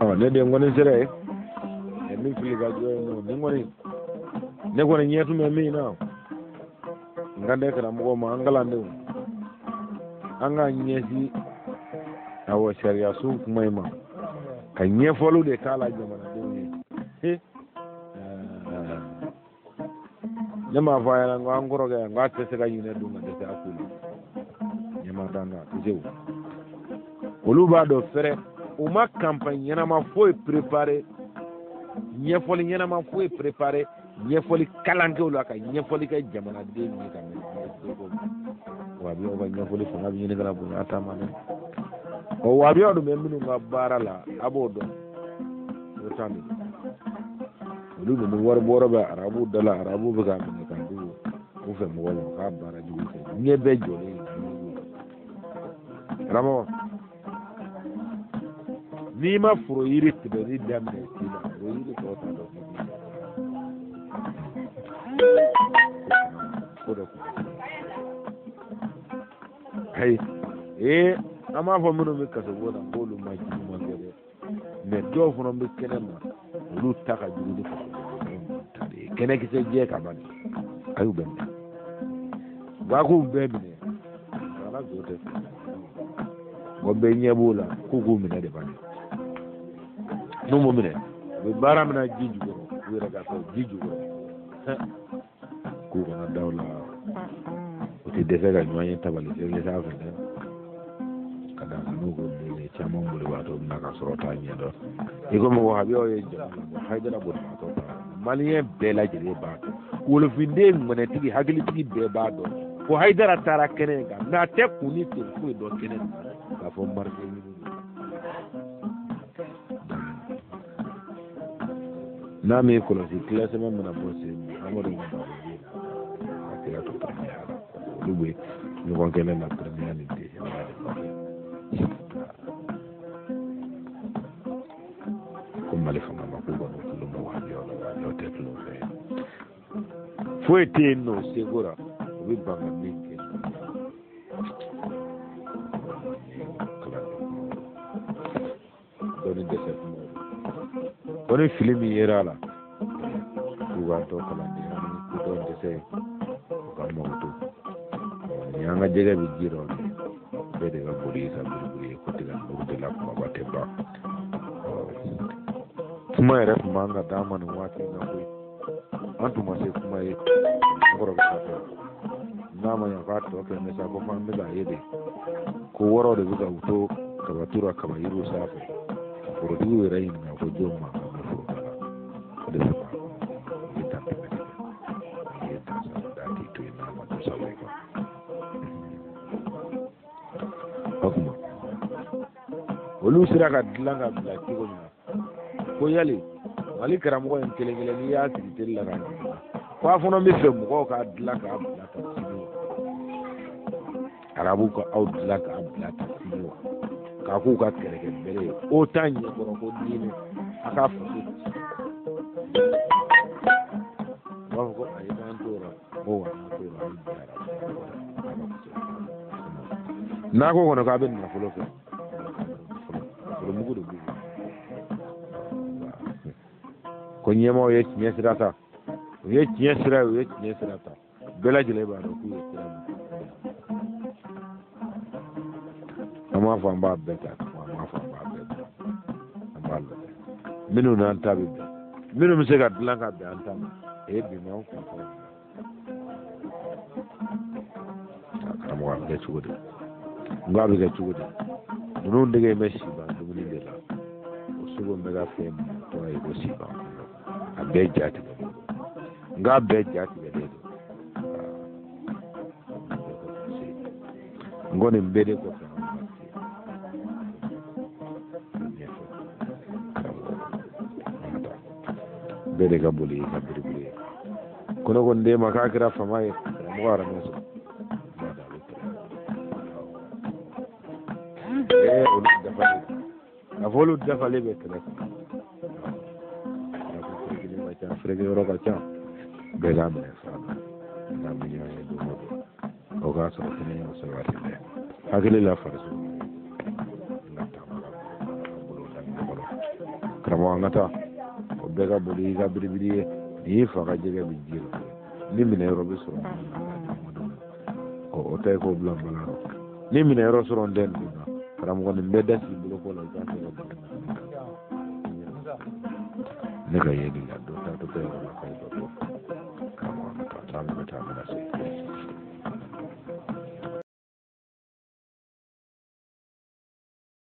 Ɔ, ne den kɔni sera yen, min fili ka jɔ yen nɔ, nin kɔni ne kɔni ɲɛ tun bɛ min na, n kan tɛ karamɔgɔ ma, an kalandenw, an k'an ɲɛsin awɔ sariya sun kuma in ma, ka ɲɛfɔliw de k'a la jamanadenw ye. Ne m'a fɔ a ɲɛna ko an kɔrɔkɛ n k'a tɛ se ka ɲinɛ dun ka dɛsɛ a ko la ɲɛma t'an kan, a tɛ se. O olu b'a dɔn fɛrɛ, u ma campagne ɲɛnama foyi préparer, ɲɛfɔli ɲɛnama foyi préparer, ɲɛfɔli kalan kɛ o la, ka ɲɛfɔli kɛ jamanaden ye ka mɛn. Wahabiyaw ka ɲɛfɔli fanga bɛ ɲini ka na bonya a ta ma dɛ. Ɔ, wahabiyaw dun bɛ minnu ka baara la, a b'o dɔn, o tan de olu dun ni wari bɔrɔ bɛ arabuw da la, arabuw bɛ k'a minɛ k'a di u fɛ mɔgɔw ma k'a baara jugu kɛ, ɲɛ bɛɛ jɔlen ye. Karamɔgɔ, n'i ma foro yiri tigɛli daminɛ ci la, foro yiri tɔ t'a dɔn ko dɔ kun. Ayi, ee. An b'a fɔ minnu bɛ kasobon na k'olu ma juguman kɛ dɛ, mais dɔw fana bɛ kɛnɛ ma, olu ta ka jugu ni kasobon ta de ye. Kɛnɛkisɛ jɛ ka ban, a y'u bɛɛ minɛ, wa k'u bɛɛ minɛ, ala jo tɛ mɔgɔ bɛɛ ɲɛ b'o la k'u k'u minɛ de ban. N'u m'u minɛ, u bɛ baara min na ji jukɔrɔ, u yɛrɛ ka fɔ ji jukɔrɔ, k'u kana da o la, u tɛ dɛsɛ ka ɲɔgɔn ye tabali sɛgɛ sanfɛ dɛ. Ka d'a kan n'u ko boli caman bolibaatɔ bɛ na ka sɔrɔ t'a ɲɛ dɔn. I komi wahabiyaw ye jama labɔ, Hayidara bolibaatɔ ta, maliyɛn bɛɛ lajɛlen b'a dɔn, wolofinden ŋɛnɛtigi hakilitigi bɛɛ b'a dɔn ko Hayidara taara kɛnɛ in kan, mais a tɛ kun ni sen foyi dɔn kɛnɛ in kan k'a fɔ marché ɲini. N'a m'i kɔlɔsi, classement mana bɔ sen Amadu ka baba a kɛra to première la, olu bɛ ɲɔgɔn kɛlɛ la première ni deuxième de nɔfɛ. Ko Mali fanga ma k'u kɔni tulon bɛ wahabiyaw la, wahabiyaw tɛ tulon fɛ, foyi tɛ yen nɔ seko la, u bɛ ban ka min kɛ. Dɔnni dɛsɛ kuma ko ni fili min yera a la, k'u k'an to kalandenya ni kodɔn dɛsɛ ye, u ka mago to ni an ka jɛgɛ bɛ ji rɔ, bɛɛ de ka boli ka biribiri ye ko tigɛ muru de la, kumaba tɛ ban. Kuma yɛrɛ tun b'an ka d'an ma nin waati in na koyi, an tun ma se kuma ye. N kɔrɔkɛ ka fɛ n'a ma ɲa k'a tɔ kɛ mɛ sa, ko f'an bɛ k'a ye de ko wɔɔrɔ de bɛ ka u to kabatu la kaba yiriw sanfɛ, ka forotigiw yɛrɛ ɲininka ko jɔn ma kan bɛ foro la, o de bɛ ban i ye dan tɛmɛ de kɛ, i ye dan sa da t'i to yen n'a ma dɔ sago i kan. O tuma olu sera ka dilan ka bila cogo min na, ko yali Mali karamɔgɔ in kelen kelen n'i y'a sigi teli la k'a ɲininka ko a fana bɛ fɛ mɔgɔw k'a dilan k'a bila ta sini wa, arabu ka aw dilan k'a bila ta sini wa, k'a k'u ka kɛlɛkɛ bere ye o t'a ɲɛkɔrɔ ko diinɛ a k'a faso ci. U b'a fɔ ko ayi, k'an t'o la, ko wa an t'o la, an bɛ jɛ arabu n'a ko kɔni k'a bɛ nafolo fɛ, nafolo mugu de b'u bolo. Ko ɲɛmaaw ye tiɲɛ sira ta, u ye tiɲɛ sira ye, u ye tiɲɛ sira ta, bɛɛ lajɛlen b'a dɔn k'u ye sira min ta. An b'a fɔ an b'a bɛɛ ta, an b'a fɔ an b'a bɛɛ ta, an b'a lajɛ minnu n'an ta bɛ bɛn, minnu bɛ se ka dilan ka bɛn an ta ma. E bi ma an kun fɔ karamɔgɔ, a bɛ kɛ cogo di? N ko a bɛ kɛ cogo di? Ninnu dege bɛ siban dumuni de la, o sogo bɛ ka fɛn min tɔgɔ ye ko siban, a bɛɛ ja tigɛlen don, n k'a bɛɛ ja tigɛlen don. N ko nin bɛɛ de kɔfɛ an bɛ se ɲɛfɛ karamɔgɔ, an ka taa. Bɛɛ de ka boli i ka biribiri ye. Ko ne ko n den ma k'a kɛra fama ye, karamɔgɔ yɛrɛ ma sɔn ee olu dafalen k'a fɔ olu dafalen bɛ kɛlɛ kɔnɔ. Ferekelen ka ca, fereke yɔrɔ ka ca, bɛɛ k'a minɛ fan na n'an bɛ ɲɔgɔn ye don o don, o k'a sɔrɔ kɛnɛya sabati dɛ hakili la farisogo n ka taama ka bolo da ɲɔgɔn kɔrɔ. Karamɔgɔ, an ka taa. O bɛɛ ka boli i ka biribiri ye, n'i y'i fa ka jɛgɛ bɛ ji la, ni minɛ yɔrɔ bɛ sɔrɔ o tɛ k'o bila bala rɔ, ni minɛ yɔrɔ sɔrɔ n tɛ ninnu na. Karamɔgɔ, nin bɛɛ da sigi bolo ko la, i k'a kɛ ka bolo ne ka yeli la dɔ taa to kɛ yɔrɔ la ka dɔ bɔ. Karamɔgɔ, an ka taa, n'an bɛ taa, an bɛna se.